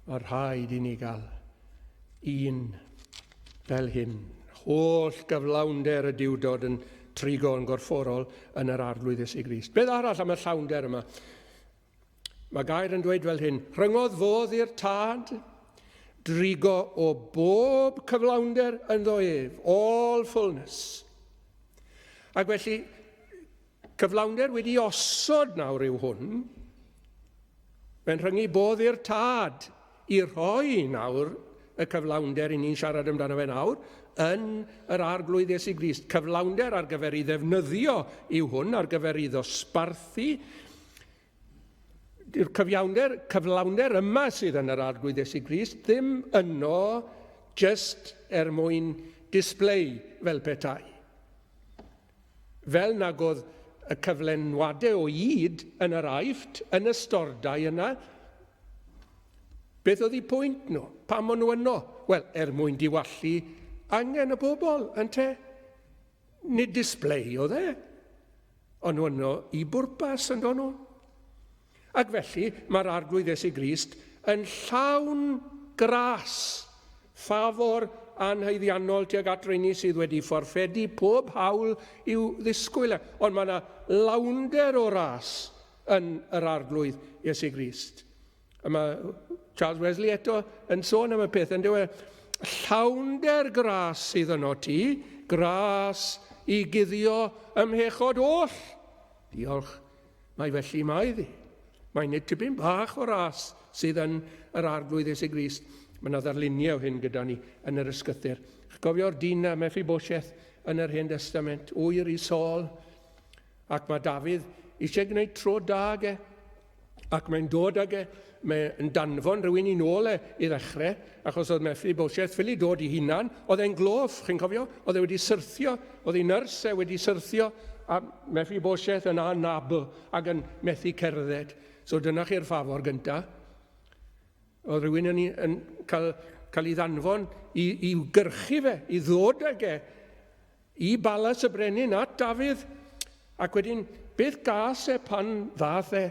mae rhaid i ni gael un fel hyn. Holl gyflawnder y diwdod yn trigo yn gorfforol yn yr Arglwydd Iesu Grist. Beth arall am y llawnder yma? Mae gair yn dweud fel hyn, rhyngodd fodd i'r tad, drigo o bob cyflawnder ynddo ef, all fullness. Ac felly, cyflawnder wedi osod nawr yw hwn, Mae'n rhyngu bodd i'r tad i rhoi nawr y cyflawnder i ni'n siarad amdano fe nawr yn yr Arglwydd Iesu Grist. Cyflawnder ar gyfer ei ddefnyddio yw hwn, ar gyfer ei ddosbarthu. Dyw'r cyfiawnder, cyflawnder yma sydd yn yr Arglwydd Iesu Grist ddim yno just er mwyn display fel petai. Fel nag oedd y cyflenwadau o ŷd yn yr Aifft, yn y stordai yna, beth oedd eu pwynt nhw? Pam o'n nhw yno? Wel, er mwyn diwallu angen y bobl, ynte? Nid display oedd e. O'n nhw yno i bwrpas, yn nhw? Ac felly, mae'r Arglwydd Iesu Grist yn llawn gras. Ffafwr anhaeddiannol tuag at reini sydd wedi fforffedu pob hawl i'w ddisgwyl e. Ond mae yna lawnder o ras yn yr Arglwydd Iesu Grist. A mae Charles Wesley eto yn sôn am y peth, yn dweud, llawnder gras sydd yno ti, gras i guddio ymhechod oll. Diolch, mae felly mae ddi. Mae nid tipyn bach o ras sydd yn yr Arglwydd Iesu Grist. Mae yna ddarluniau o hyn gyda ni yn yr ysgythyr. Gofio'r dyn na Mephibosheth yn yr Hen Testament, ŵyr i Saul, ac mae Dafydd eisiau gwneud tro da ag e. Ac mae'n dod ag e, mae'n danfon rhywun i nôl e i ddechrau, achos oedd Mephibosheth ffili dod i hunan, oedd e'n gloff, chi'n cofio? Oedd e wedi syrthio, oedd ei nyrs e wedi syrthio, a Mephibosheth yn anabl ac yn methu cerdded. So dyna chi'r ffafor gynta. Oedd rhywun yn, yn cael, cael ei ddanfon i, i gyrchu fe, i ddod ag e I balas y brenin at Dafydd, ac wedyn beth gas e pan ddath e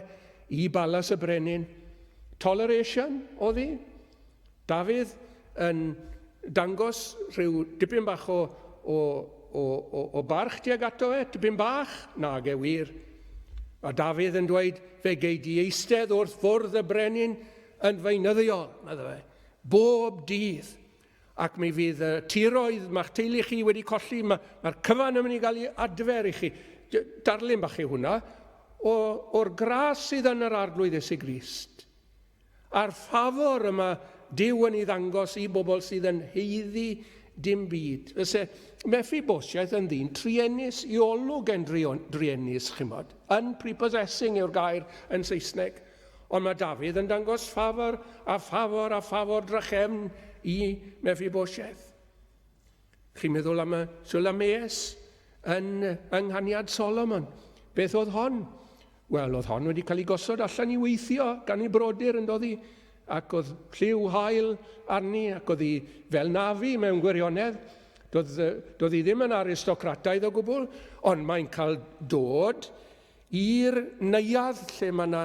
i balas y brenin? Toleration oedd hi? Dafydd yn dangos rhyw dipyn bach o, o, o, o, o barch tuag ato fe, tipyn bach? Nage wir. A Dafydd yn dweud, fe gei di eistedd wrth fwrdd y brenin yn feunyddiol, medde fe, bob dydd. Ac mi fydd y tiroedd mae'ch teulu chi wedi colli, mae'r ma cyfan yn mynd i gael ei adfer i chi. Darlun bach i hwnna o'r gras sydd yn yr Arglwydd Iesu Grist. A'r ffafr yma Duw yn ei ddangos i bobl sydd yn haeddu dim byd. Fyse Mephibosheth yn ddyn truenus, i olwg e'n druenus, chimod. Unprepossessing yw'r gair yn Saesneg. Ond mae Dafydd yn dangos ffafr a ffafr a ffafr drachefn i Mephibosheth. Chi'n meddwl am y Sulamees yn ynghaniad Solomon. Beth oedd hon? Wel, oedd hon wedi cael ei gosod allan i weithio gan ei brodyr yn doddi, ac oedd lliw hael arni, ac oedd hi fel nafi mewn gwirionedd. Doedd, doedd hi ddim yn aristocrataidd o gwbl, ond mae'n cael dod I'r neuadd lle mae yna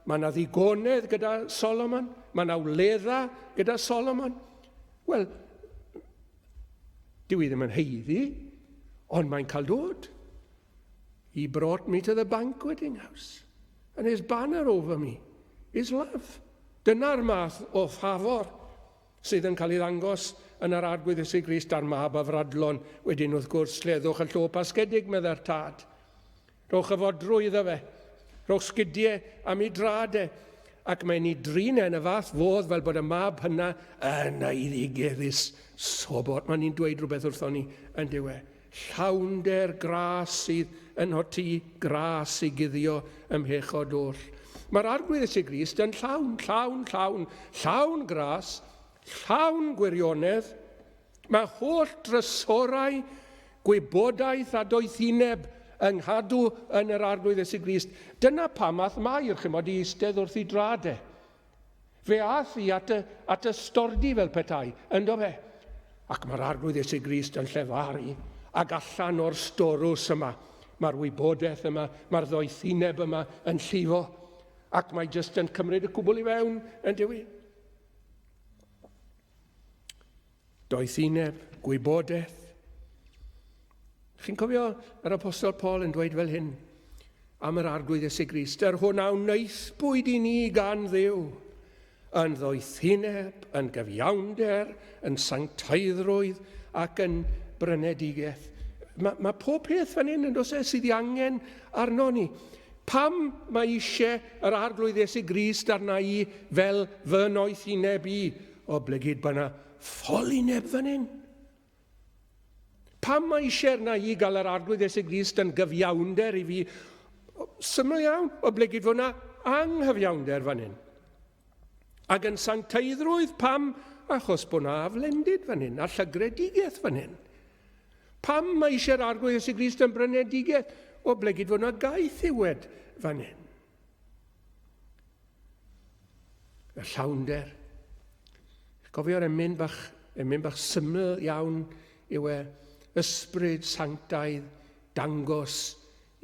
mae yna ddigonedd gyda Solomon, mae yna wledda gyda Solomon. Wel, dyw i ddim yn heiddi, ond mae'n cael dod. He brought me to the banqueting house, and his banner over me is love. Dyna'r math o ffafor sydd yn cael ei ddangos yn yr Arglwydd Iesu Grist a'r mab afradlon. Wedyn, wrth gwrs, lleddwch y llo pasgedig, meddai'r tad. Rhowch y fodrwy iddo fe. Rhowch sgidie am ei drad e. Ac mae'n ei drin e yn y fath fodd fel bod y mab hynna yn eiddigeddus sobor. Mae'n ni'n dweud rhywbeth wrthon ni yn dyw e. Llawnder gras sydd yn ti, gras i guddio ym mhechod oll. Mae'r Arglwydd Iesu Grist yn llawn, llawn, llawn, llawn gras, llawn gwirionedd. Mae holl drysorau gwybodaeth a doethineb yng nghadw yn yr Arglwydd Iesu Grist. Dyna pam ath Mair, chimod, i eistedd wrth ei drad e. Fe ath hi at y, at y stordy fel petai, ynddo fe. Ac mae'r Arglwydd Iesu Grist yn llefaru ac allan o'r storws yma. Mae'r wybodaeth yma, mae'r ddoethineb yma yn llifo. Ac mae jyst yn cymryd y cwbl i fewn, yn dyw i. Doethineb, gwybodaeth. Chi'n cofio yr Apostol Paul yn dweud fel hyn am yr Arglwydd Iesu Grist, yr hwn a wnaethpwyd i ni gan Dduw, yn ddoethineb, yn gyfiawnder, yn sanctaiddrwydd ac yn brynedigaeth. Mae, mae pob peth fan hyn yn does e sydd ei angen arno ni. Pam mae eisiau yr Arglwydd Iesu Grist arna i fel fy noethineb i? Oblegid bod yna ffolineb fan hyn. Pam mae eisiau arna i gael yr Arglwydd Iesu Grist yn gyfiawnder i fi? Syml iawn, oblegid fod yna anghyfiawnder fan hyn. Ac yn sancteiddrwydd, pam? Achos bod yna aflendid fan hyn, a llygredigaeth fan hyn. Pam mae eisiau'r Arglwydd Iesu Grist yn brynedigaeth? Oblegid fod yna gaethiwed fan hyn. Y llawnder. Gofio'r emyn bach, emyn bach syml iawn yw e, ysbryd sanctaidd dangos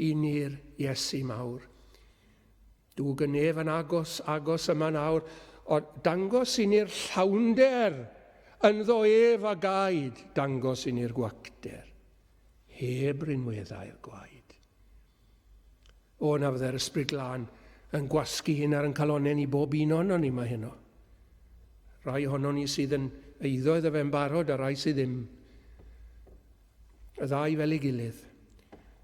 i ni'r Iesu mawr. Dwg y nef yn agos, agos yma nawr, ond dangos i ni'r llawnder Ynddo ef a gaed dangos i ni'r gwacter, heb rinweddau'r gwaed. O, na fydde'r Ysbryd Glân yn gwasgu hyn ar yn calonnau ni bob un ohonon ni yma heno. Rai ohonon ni sydd yn eiddo iddo fe'n barod a rai sydd ddim. Y ddau fel ei gilydd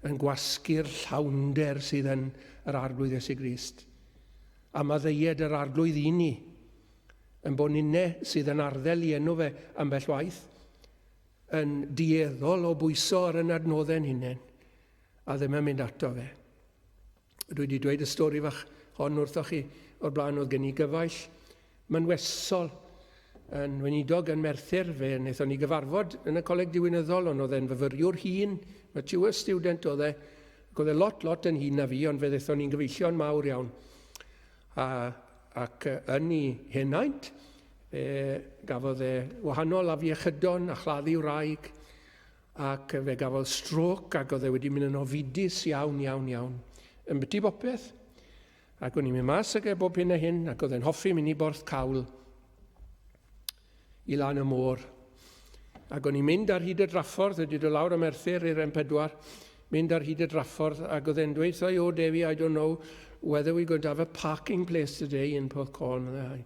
yn gwasgu'r llawnder sydd yn yr Arglwydd Iesu Grist. A maddeued yr Arglwydd i ni, yn bod ninne sydd yn arddel i enw fe ambell waith, yn dueddol o bwyso ar yn adnoddau'n hunain, a ddim yn mynd ato fe. Dwi wedi dweud y stori fach hon wrthoch chi o'r blaen, oedd gen i gyfaill mynwesol yn weinidog yn Merthyr, fe wnaethon ni gyfarfod yn y coleg diwinyddol, ond oedd e'n fyfyriwr hŷn, mature student oedd e, ac oedd e lot, lot yn hŷn na fi, ond fe ddethon ni'n gyfeillion mawr iawn. A, ac yn ei henaint, fe gafodd e wahanol afiechydon a chladdu wraig, Ac fe gafodd strôc ac oedd e wedi mynd yn ofidus iawn, iawn, iawn. Yn byty bopeth. Ac o'n i'n mynd mas ag e bob hyn a hyn, ac oedd e'n hoffi mynd i Borth Cawl i lan y môr. Ac o'n i'n mynd ar hyd y draffordd, wedi dod lawr o Merthyr i'r M4, mynd ar hyd y draffordd, ac oedd e'n dweud wrtho i, oh Dewi, I don't know whether we're going to have a parking place today in Porthcawl. Meddai.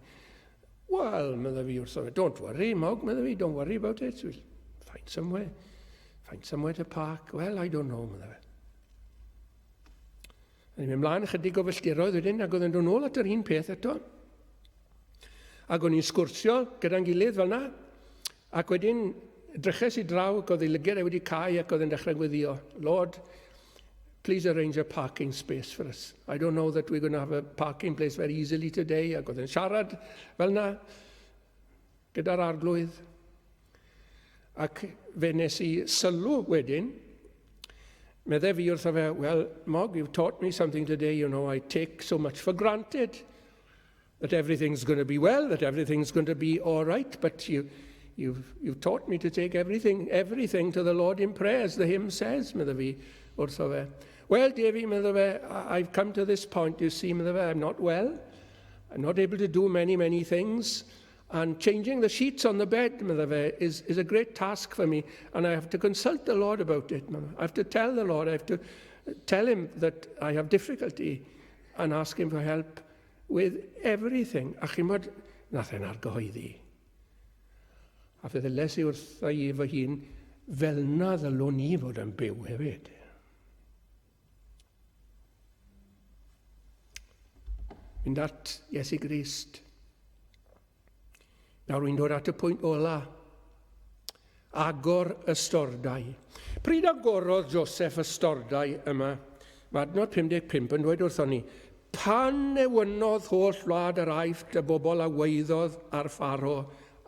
Wel, meddai fi wrtho fe, don't worry, Mog, meddai fi, don't worry about it, we'll find somewhere, find somewhere to park. Well, I don't know, meddai fe. A ni'n mynd mlaen ychydig o filltiroedd wedyn, ac oedd yn dod nôl at yr un peth eto. Ac o'n i'n sgwrsio gyda'n gilydd fel na, ac wedyn dryches i draw ac oedd ei lyged e wedi cau ac oedd e'n dechrau gweddio. Lord, please arrange a parking space for us. I don't know that we're going to have a parking place very easily today. Ac oedd e'n siarad fel na gyda'r arglwydd. Ac fe nes i sylw wedyn, meddai fi wrtho fe, well, Mog, you've taught me something today, you know, I take so much for granted that everything's going to be well, that everything's going to be all right, but you, you've, you've taught me to take everything, everything to the Lord in prayer, as the hymn says, medda fi wrtho fe. Well, Davy, medda fe, I've come to this point, you see, medda fe, I'm not well. I'm not able to do many, many things. And changing the sheets on the bed, medda fe, is, is a great task for me. And I have to consult the Lord about it. I have to tell the Lord, I have to tell him that I have difficulty and ask him for help with everything. A chi'n bod, nath e'n argyhoeddi. A fe ddyles i wrtha i fy hun, fel na ddylwn i fod yn byw hefyd. Mynd at Iesu Grist. Nawr rwy'n dod at y pwynt ola. Agor y stordau. Pryd agorodd Joseph y stordau yma? Mae adnod 55 yn dweud wrthon ni, pan newynodd holl wlad yr Aifft y bobl a weiddodd ar Pharo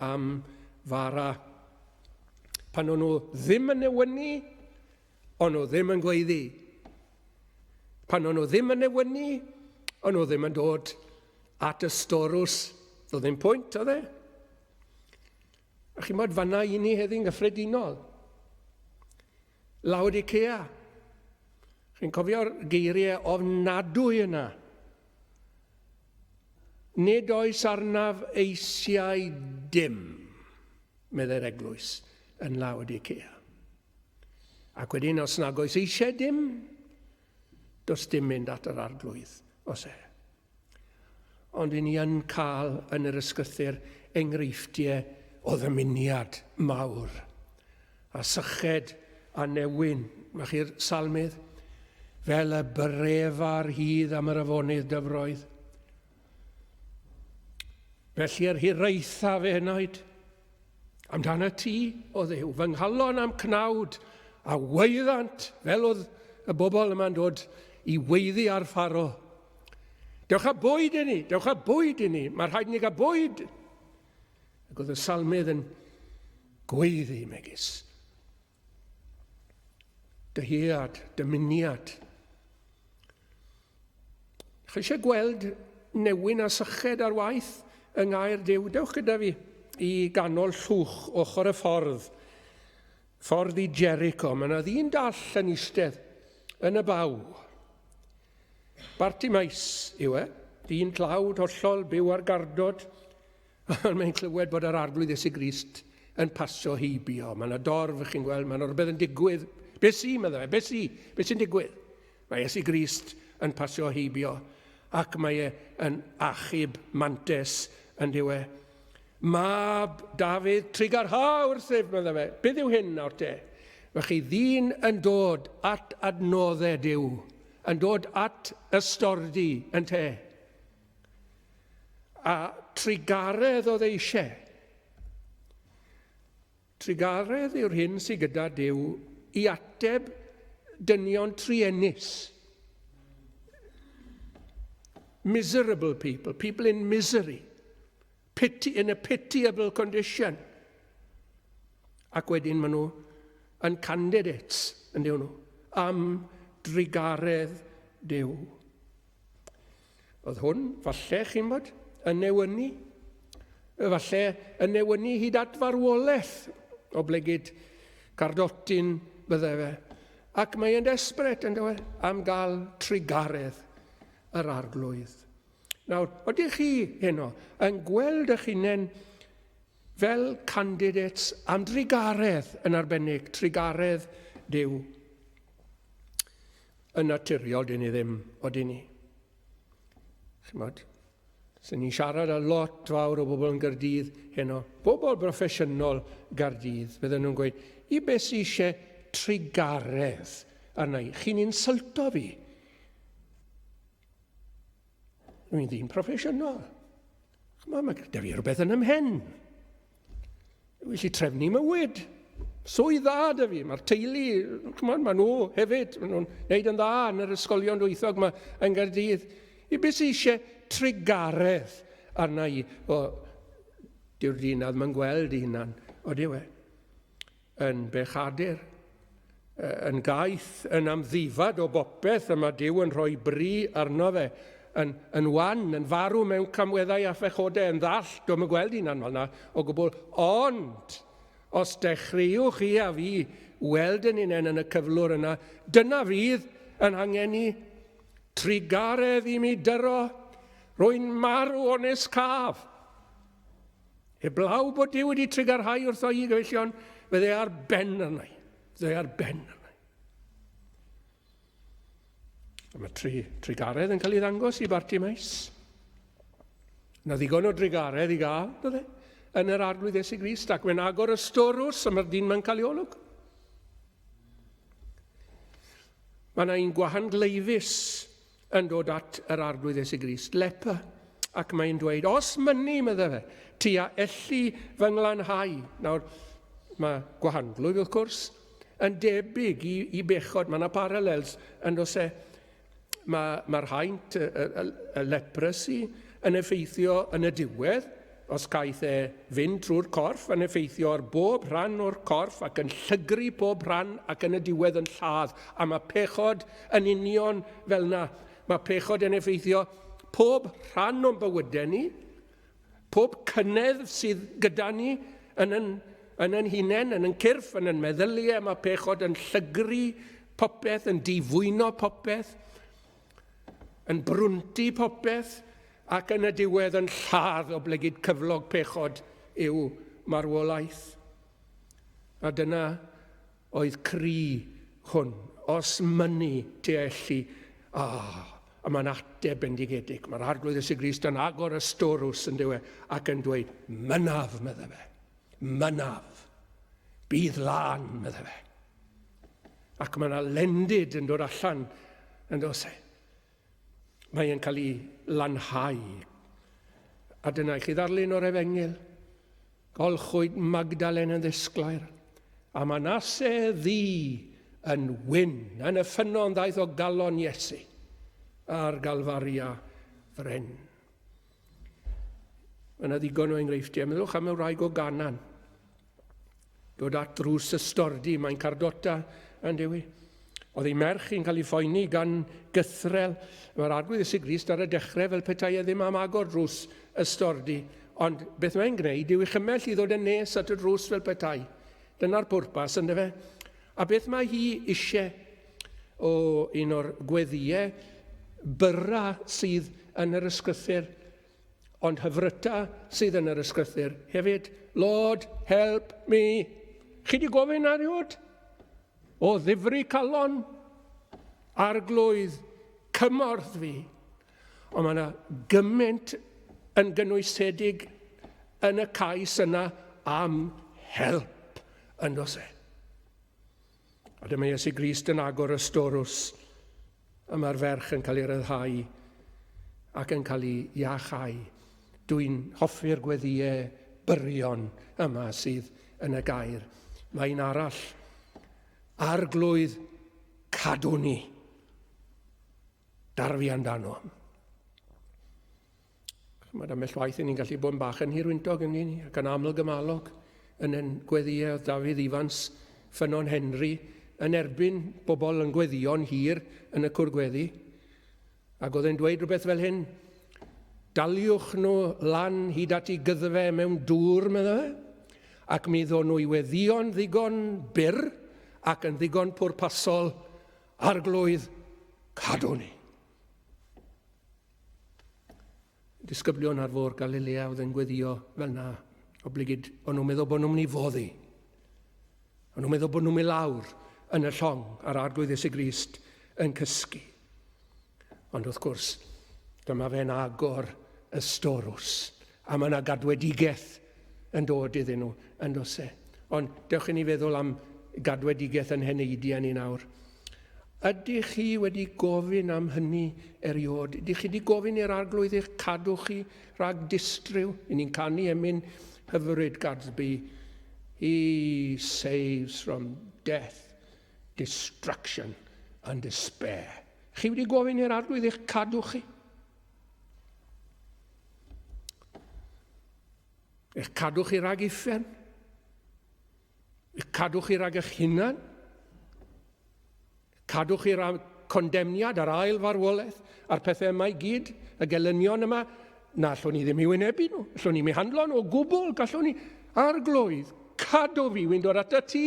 am fara. Pan o'n nhw ddim yn newynu, o'n nhw ddim yn gweiddi. Pan o'n nhw ddim yn newynu, o'n nhw ddim yn dod at y storws. Doedd ddim pwynt, oedd e? A chi'n bod fanna i ni heddi'n gyffredinol. Laodicea. Chi'n cofio'r geiriau ofnadwy yna. Nid oes arnaf eisiau dim, meddai'r eglwys yn Laodicea. Ac wedyn, os nag oes eisiau dim, does dim mynd at yr arglwydd, os e. Ond i ni yn cael yn yr ysgrythyr enghreifftiau o ddymuniad mawr a syched a newyn. Mae chi'r salmydd, fel y brefa'r hydd am yr afonydd dyfroedd. Felly yr hiraetha fe henoed, Amdana ti, o Dduw, fy nghalon a'm cnawd, a waeddant, fel oedd y bobl yma'n dod i weiddi ar Pharo. Dewch â bwyd i ni, dewch â bwyd i ni, mae rhaid ni gael bwyd. Ac oedd y salmydd yn gweiddi megis. Dyhead, dymuniad. Chi eisiau gweld newyn a syched ar waith yng ngair Duw? Dewch gyda fi i ganol llwch ochr y ffordd, ffordd i Jericho. Mae yna ddyn dall yn eistedd yn y baw. Bartimaeus yw e, dyn tlawd, hollol, byw ar gardod. Ond mae'n clywed bod yr Arglwydd Iesu Grist yn pasio heibio. Mae yna dorf, chi'n gweld, mae yna rhywbeth yn digwydd. Be sy, meddai fe, be sy, be sy'n digwydd? Mae Iesu Grist yn pasio heibio ac mae e yn achub mantes yn dyw e. Mab Dafydd, trugarha wrthyf, meddai fe. Beth yw hyn nawr te? Mae chi ddyn yn dod at adnoddau Duw, yn dod at y stordi yn te. A trugaredd oedd eisiau. Trugaredd yw'r hyn sydd gyda Duw i ateb dynion truenus. Miserable people, people in misery, pity, in a pitiable condition. Ac wedyn maen nhw yn candidates, yn nhw, am drugaredd Duw. Oedd hwn, falle, chi'n bod, yn newynu. Falle yn newynu hyd at farwolaeth, oblegid cardotyn bydde fe. Ac mae e'n desperate, yn dweud, am gael trugaredd yr arglwydd. Nawr, ydych chi heno yn gweld eich hunain fel candidates am drugaredd yn arbennig, trugaredd Duw? Yn naturiol, dyn ni ddim, odyn ni. Chymod, sy'n ni'n siarad â lot fawr o bobl yn Gardydd heno, bobl broffesiynol Gardydd, bydden nhw'n gweud, i beth sy'n eisiau trugaredd arna i, chi'n insulto fi. Rwy'n ddyn proffesiynol. Chymod, mae gyda fi rhywbeth yn ymhen. Rwy'n gallu trefnu mywyd. Swydd dda da fi, mae'r teulu, chymod, maen nhw hefyd, maen nhw'n neud yn dda yn yr ysgolion dwythog yma yng Nghaerdydd. I beth sy'n eisiau trugaredd arna i? O, dyw'r dyn na ddim yn gweld ei hunan, o dyw e. yn bechadur, yn gaeth, yn amddifad o bopeth y mae Duw yn rhoi bri arno fe, yn, yn wan, yn farw mewn camweddau a phechodau, yn ddall, dwi'm yn gweld hunan fel yna o gwbl, ond os dechreuwch chi a fi weld yn hunain yn y cyflwr yna, dyna fydd yn hangen i. Trugaredd i mi dyro, rwy'n marw ones caf. Heblaw bod Duw wedi trugarhau wrtho i, gyfeillion, fydde ar ben arna i. Fydde ar ben arna i. A mae tri, trugaredd yn cael ei ddangos i Bartimaeus. Na ddigon o drugaredd i gael, bydde, yn yr Arglwydd Iesu Grist, ac mae'n agor y storws a mae'r dyn mae'n cael ei olwg. Mae yna un gwahangleifus yn dod at yr Arglwydd Iesu Grist, leper, ac mae'n dweud, os mynni, meddai fe, ti a elli fy nglanhau. Nawr, mae gwahanglwyf, wrth gwrs, yn debyg i, i bechod. Mae yna parallels yn dos e. Mae'r mae haint, y, y, y leprosy, yn effeithio yn y diwedd, os caeth e fynd trwy'r corff, yn effeithio ar bob rhan o'r corff ac yn llygru pob rhan ac yn y diwedd yn lladd. A mae pechod yn union fel yna. Mae pechod yn effeithio pob rhan o'n bywydau ni, pob cynedd sydd gyda ni yn yn, yn yn hunain, yn yn cyrff, yn yn meddyliau, mae pechod yn llygru popeth, yn difwyno popeth, yn brwntu popeth, ac yn y diwedd yn lladd oblegid cyflog pechod yw marwolaeth. A dyna oedd cri hwn, os mynnu ti elli, ah, a mae'n ateb bendigedig. Mae'r Arglwydd Iesu Grist yn agor y storws yn dywe ac yn dweud, mynaf, medde fe, mynaf, bydd lân, medde fe. Ac mae yna lendid yn dod allan yn dos e. Mae e'n cael ei lanhau. A dyna i chi ddarlun o'r efengyl. Golchwyd Magdalen yn ddisglair, a Manasse ddu yn wyn yn y ffynnon ddaeth o galon Iesu ar Galfaria fryn. Mae yna ddigon o enghreifftiau. Meddwch am y wraig o Ganan. Dod at drws y stordy, mae'n cardota yn dewi. Oedd ei merch hi'n cael ei phoeni gan gythrel. Mae'r Arglwydd Iesu Grist ar y dechrau fel petai e ddim am agor drws y stordy. Ond beth mae'n gwneud yw ei chymell i ddod yn nes at y drws fel petai. Dyna'r pwrpas, ynddo fe? A beth mae hi eisiau o un o'r gweddïau byra sydd yn yr ysgrythur? Ond hyfryta sydd yn yr ysgrythyr hefyd. Lord, help me. Chi di gofyn ariod? O ddifri calon, arglwydd, cymorth fi. Ond mae yna gymaint yn gynnwysedig yn y cais yna am help yn does e. A dyma Iesu Grist yn agor y storws, a mae'r ferch yn cael ei ryddhau ac yn cael ei iachau. Dwi'n hoffi'r gweddïau byrion yma sydd yn y gair. Mae un arall. Arglwydd, cadw ni. Darfu amdano. Chymod, ambell waith ni'n gallu bod yn bach yn hirwyntog yn ni, ac yn aml gymalog yn yn gweddïau oedd Dafydd Ifans, Ffynnon Henry, yn erbyn bobl yn gweddïo'n hir yn y cwr gweddi. Ac oedd e'n dweud rhywbeth fel hyn, daliwch nhw lan hyd at i gyddfe mewn dŵr, medda fe, ac mi ddod nhw i weddïo'n ddigon byr ac yn ddigon pwrpasol, arglwydd, cadw ni. Disgyblion ar fôr Galilea oedd yn gweddio fel na, oblegid o'n nhw'n meddwl bod nhw'n mynd i foddi. O'n nhw'n meddwl bod nhw'n mynd lawr yn y llong ar Arglwydd Iesu Grist yn cysgu. Ond wrth gwrs, dyma fe'n agor y storws, a mae yna gadwedigaeth yn dod iddyn nhw, yn does e? Ond dewch i ni feddwl am gadwedigaeth yn heneidiau ni nawr. Ydych chi wedi gofyn am hynny eriod? Ydych chi wedi gofyn i'r Arglwydd eich cadw chi rhag distryw? I ni'n canu emyn hyfryd Gadsby. He saves from death, destruction and despair. Chi wedi gofyn i'r Arglwydd eich cadw chi? Eich cadw chi rhag uffern? Eich cadw chi rhag eich hunan? Cadw chi rhag condemniad a'r ail farwolaeth a'r pethau yma i gyd, y gelynion yma, na allwn ni ddim i wynebu nhw, allwn ni mi handlo nhw o gwbl, gallwn ni, arglwydd, cadw fi, wy'n dod ata ti,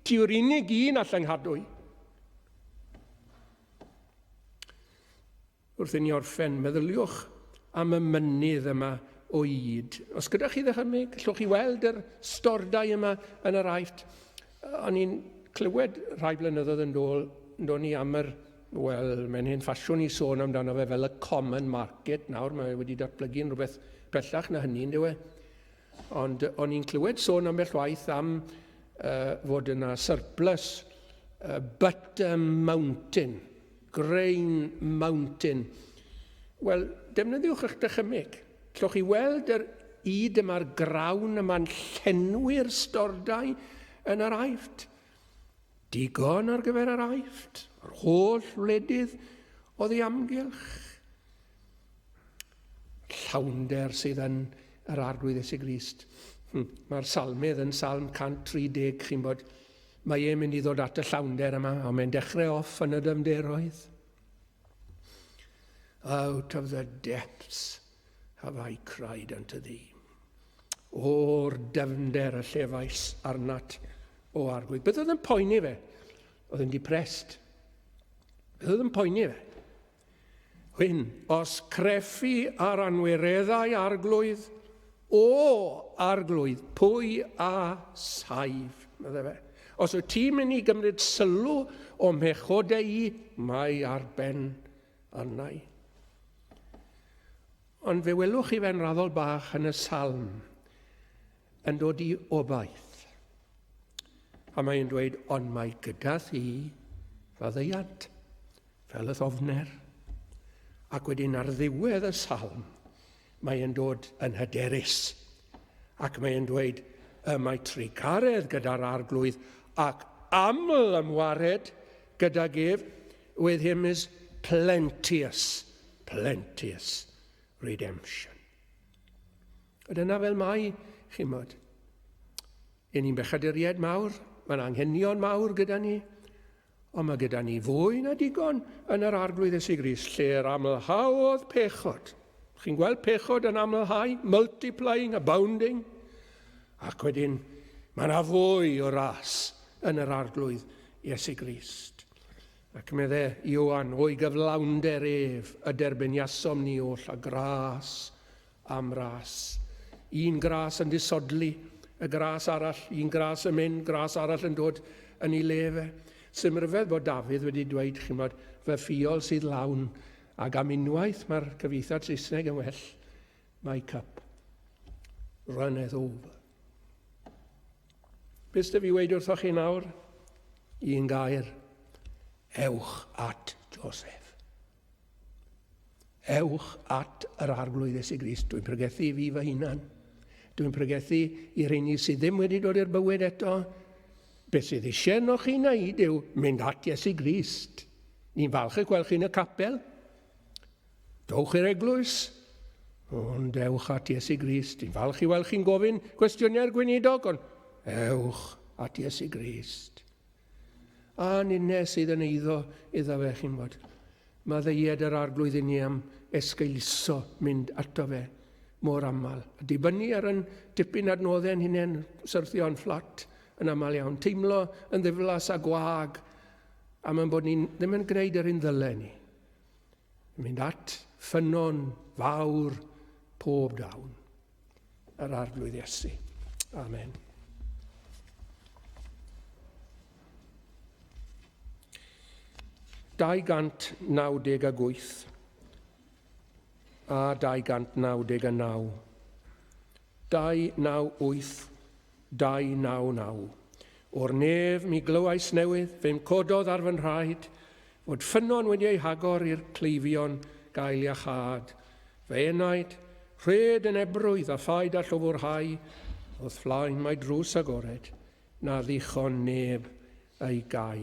ti yw'r unig un all nghadw i. Wrth i ni orffen, meddyliwch am y mynydd yma o ŷd. Os gyda chi ddychymyg, gallwch chi weld yr stordau yma yn yr Aifft. O'n i'n clywed rhai blynyddoedd yn dôl, yn ni am yr, wel, mae'n hen ffasiwn i sôn amdano fe fel y common market nawr, mae wedi datblygu'n rhywbeth pellach na hynny, yndyw e? Ond o'n i'n clywed sôn ambell waith am uh, fod yna surplus uh, butter mountain, grain mountain. Wel, defnyddiwch eich dychymyg. Llwch chi weld yr yd yma'r grawn yma'n llenwi'r stordau yn yr Aifft. Digon ar gyfer yr Aifft, yr holl wledydd oddi amgylch. Llawnder sydd yn yr Arglwydd Iesu Grist. Hmm. Mae'r salmydd yn Salm 130, chi'n bod, mae e'n mynd i ddod at y llawnder yma, ond mae'n dechrau off yn y dyfnderoedd. Out of the depths have I cried unto thee. O'r dyfnder y llefais arnat o arglwydd. Beth oedd yn poeni fe? Oedd yn depressed. Beth oedd yn poeni fe? Hyn, os crefi ar anwireddau arglwydd, o arglwydd, pwy a saif? Meddai fe. Os wyt ti'n mynd i gymryd sylw o mhechodau i, mae ar ben arna i. Ond fe welwch chi fe'n raddol bach yn y salm yn dod i obaith. A mae'n dweud, ond mae gyda thi faddeuant. Fel y ddofner. Ac wedyn ar ddiwedd y salm, mae e'n dod yn hyderus. Ac mae e'n dweud, y mae trugaredd gyda'r arglwydd ac aml ymwared gydag ef, with him is plenteous, plenteous redemption. A dyna fel mae, chi'n modd. Yn ni'n bechaduriaid mawr, mae'n anghenion mawr gyda ni, Ond mae gyda ni fwy na digon yn yr Arglwydd Iesu Grist, lle yr amlhaodd pechod. Chi'n gweld pechod yn amlhau, multiplying, abounding. Ac wedyn, mae yna fwy o ras yn yr Arglwydd Iesu Grist. Ac medde Ioan, o'i gyflawnder ef y derbyniasom ni oll a gras am ras. Un gras yn disodli y gras arall, un gras yn mynd, gras arall yn dod yn ei le fe. Sym ryfedd bod Dafydd wedi dweud, chimod, fy ffiol sydd lawn, ac am unwaith mae'r cyfieithiad Saesneg yn well, my cup runneth over. Beth sydd fi weid wrthoch chi nawr? Un gair. Ewch at Joseph. Ewch at yr Arglwydd Iesu Grist. Dwi'n pregethu i fi fy hunan. Dwi'n pregethu i rheini sydd ddim wedi dod i'r bywyd eto. Beth sydd eisiau yno chi wneud yw mynd at Iesu Grist. Ni'n falch eich gweld chi yn y capel. Dowch i'r eglwys, ond ewch at Iesu Grist. Ni'n falch i weld chi'n gofyn cwestiynau'r gweinidog, ond ewch at Iesu Grist. A ninne sydd yn eiddo iddo fe, chi'n gwybod. Maddeued yr Arglwydd inni am esgeuluso mynd ato fe mor aml. A dibynnu ar yn dipyn adnoddau'n hunain, syrthio'n fflat yn aml iawn, teimlo yn ddiflas a gwag am ein bod ni'n ddim yn gwneud yr un ddyle ni. Mynd at ffynnon fawr pob dawn. Yr Arglwydd Iesu. Amen. 298 a 299. 298, 299. O'r nef mi glywais newydd, fe'm cododd ar fy nhraed, fod ffynnon wedi ei hagor i'r cleifion gael iachâd. Fy enaid, rhed yn ebrwydd a phaid â llwfwrhau, o'th flaen mae drws agored, na ddichon neb ei gau.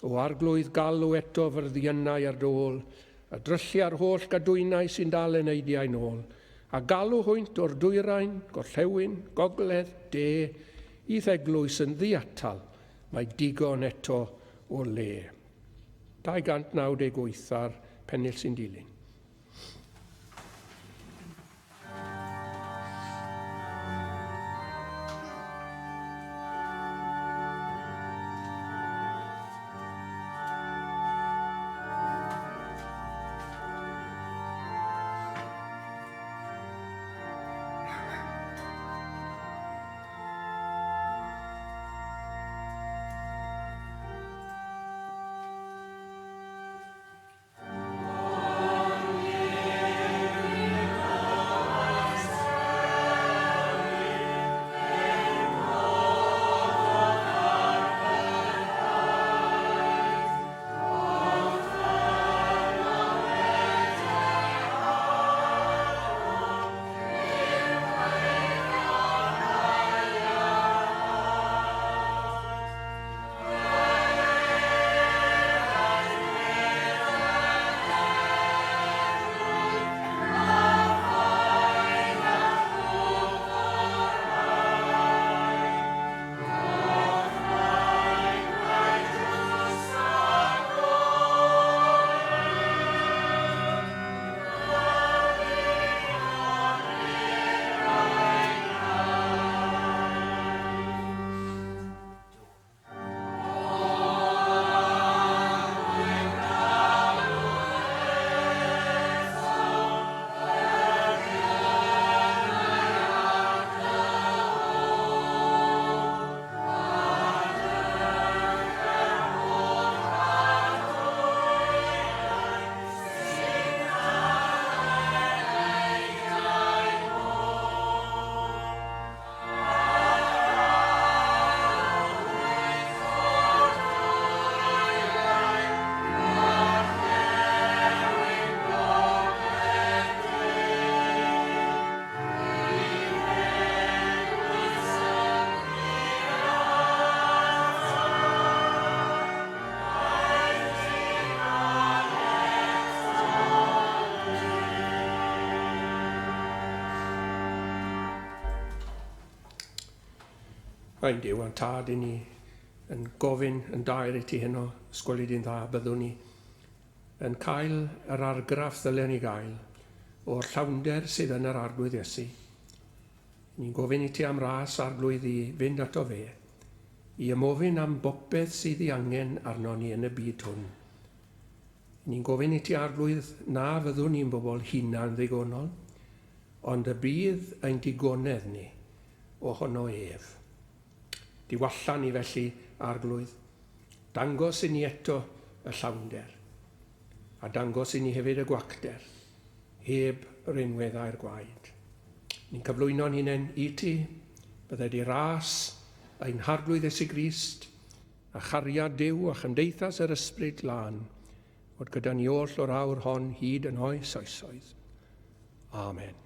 O Arglwydd, galw eto fyrddiynau ar dy ôl, a dryllia'r holl gadwynau sy'n dal eneidiau nôl, a galw hwynt o'r dwyrain, gorllewin, gogledd, de, i'th eglwys yn ddiatal, mae digon eto o le. 298 a'r pennill sy'n dilyn. Ein Duw a'n Tad, i ni yn gofyn yn daer i ti heno, ysgweli di'n dda, byddwn ni yn cael yr argraff ddylen ni gael o'r llawnder sydd yn yr Arglwydd Iesu. Ni'n gofyn i ti am ras Arglwydd i fynd ato fe, i ymofyn am bopeth sydd ei angen arno ni yn y byd hwn. Ni'n gofyn i ti Arglwydd na fyddwn ni'n bobl hunan ddigonol, Ond y bydd ein digonedd ni ohono ef. Diwalla ni felly, Arglwydd. Dangos i ni eto y llawnder, a dangos i ni hefyd y gwacter, heb rinweddau'r gwaed. Ni'n cyflwyno'n hunain i ti, bydde di ras ein Harglwydd Iesu Grist, a chariad Duw a chymdeithas yr Ysbryd Glân, fod gyda ni oll o'r awr hon hyd yn oes oesoedd. Amen.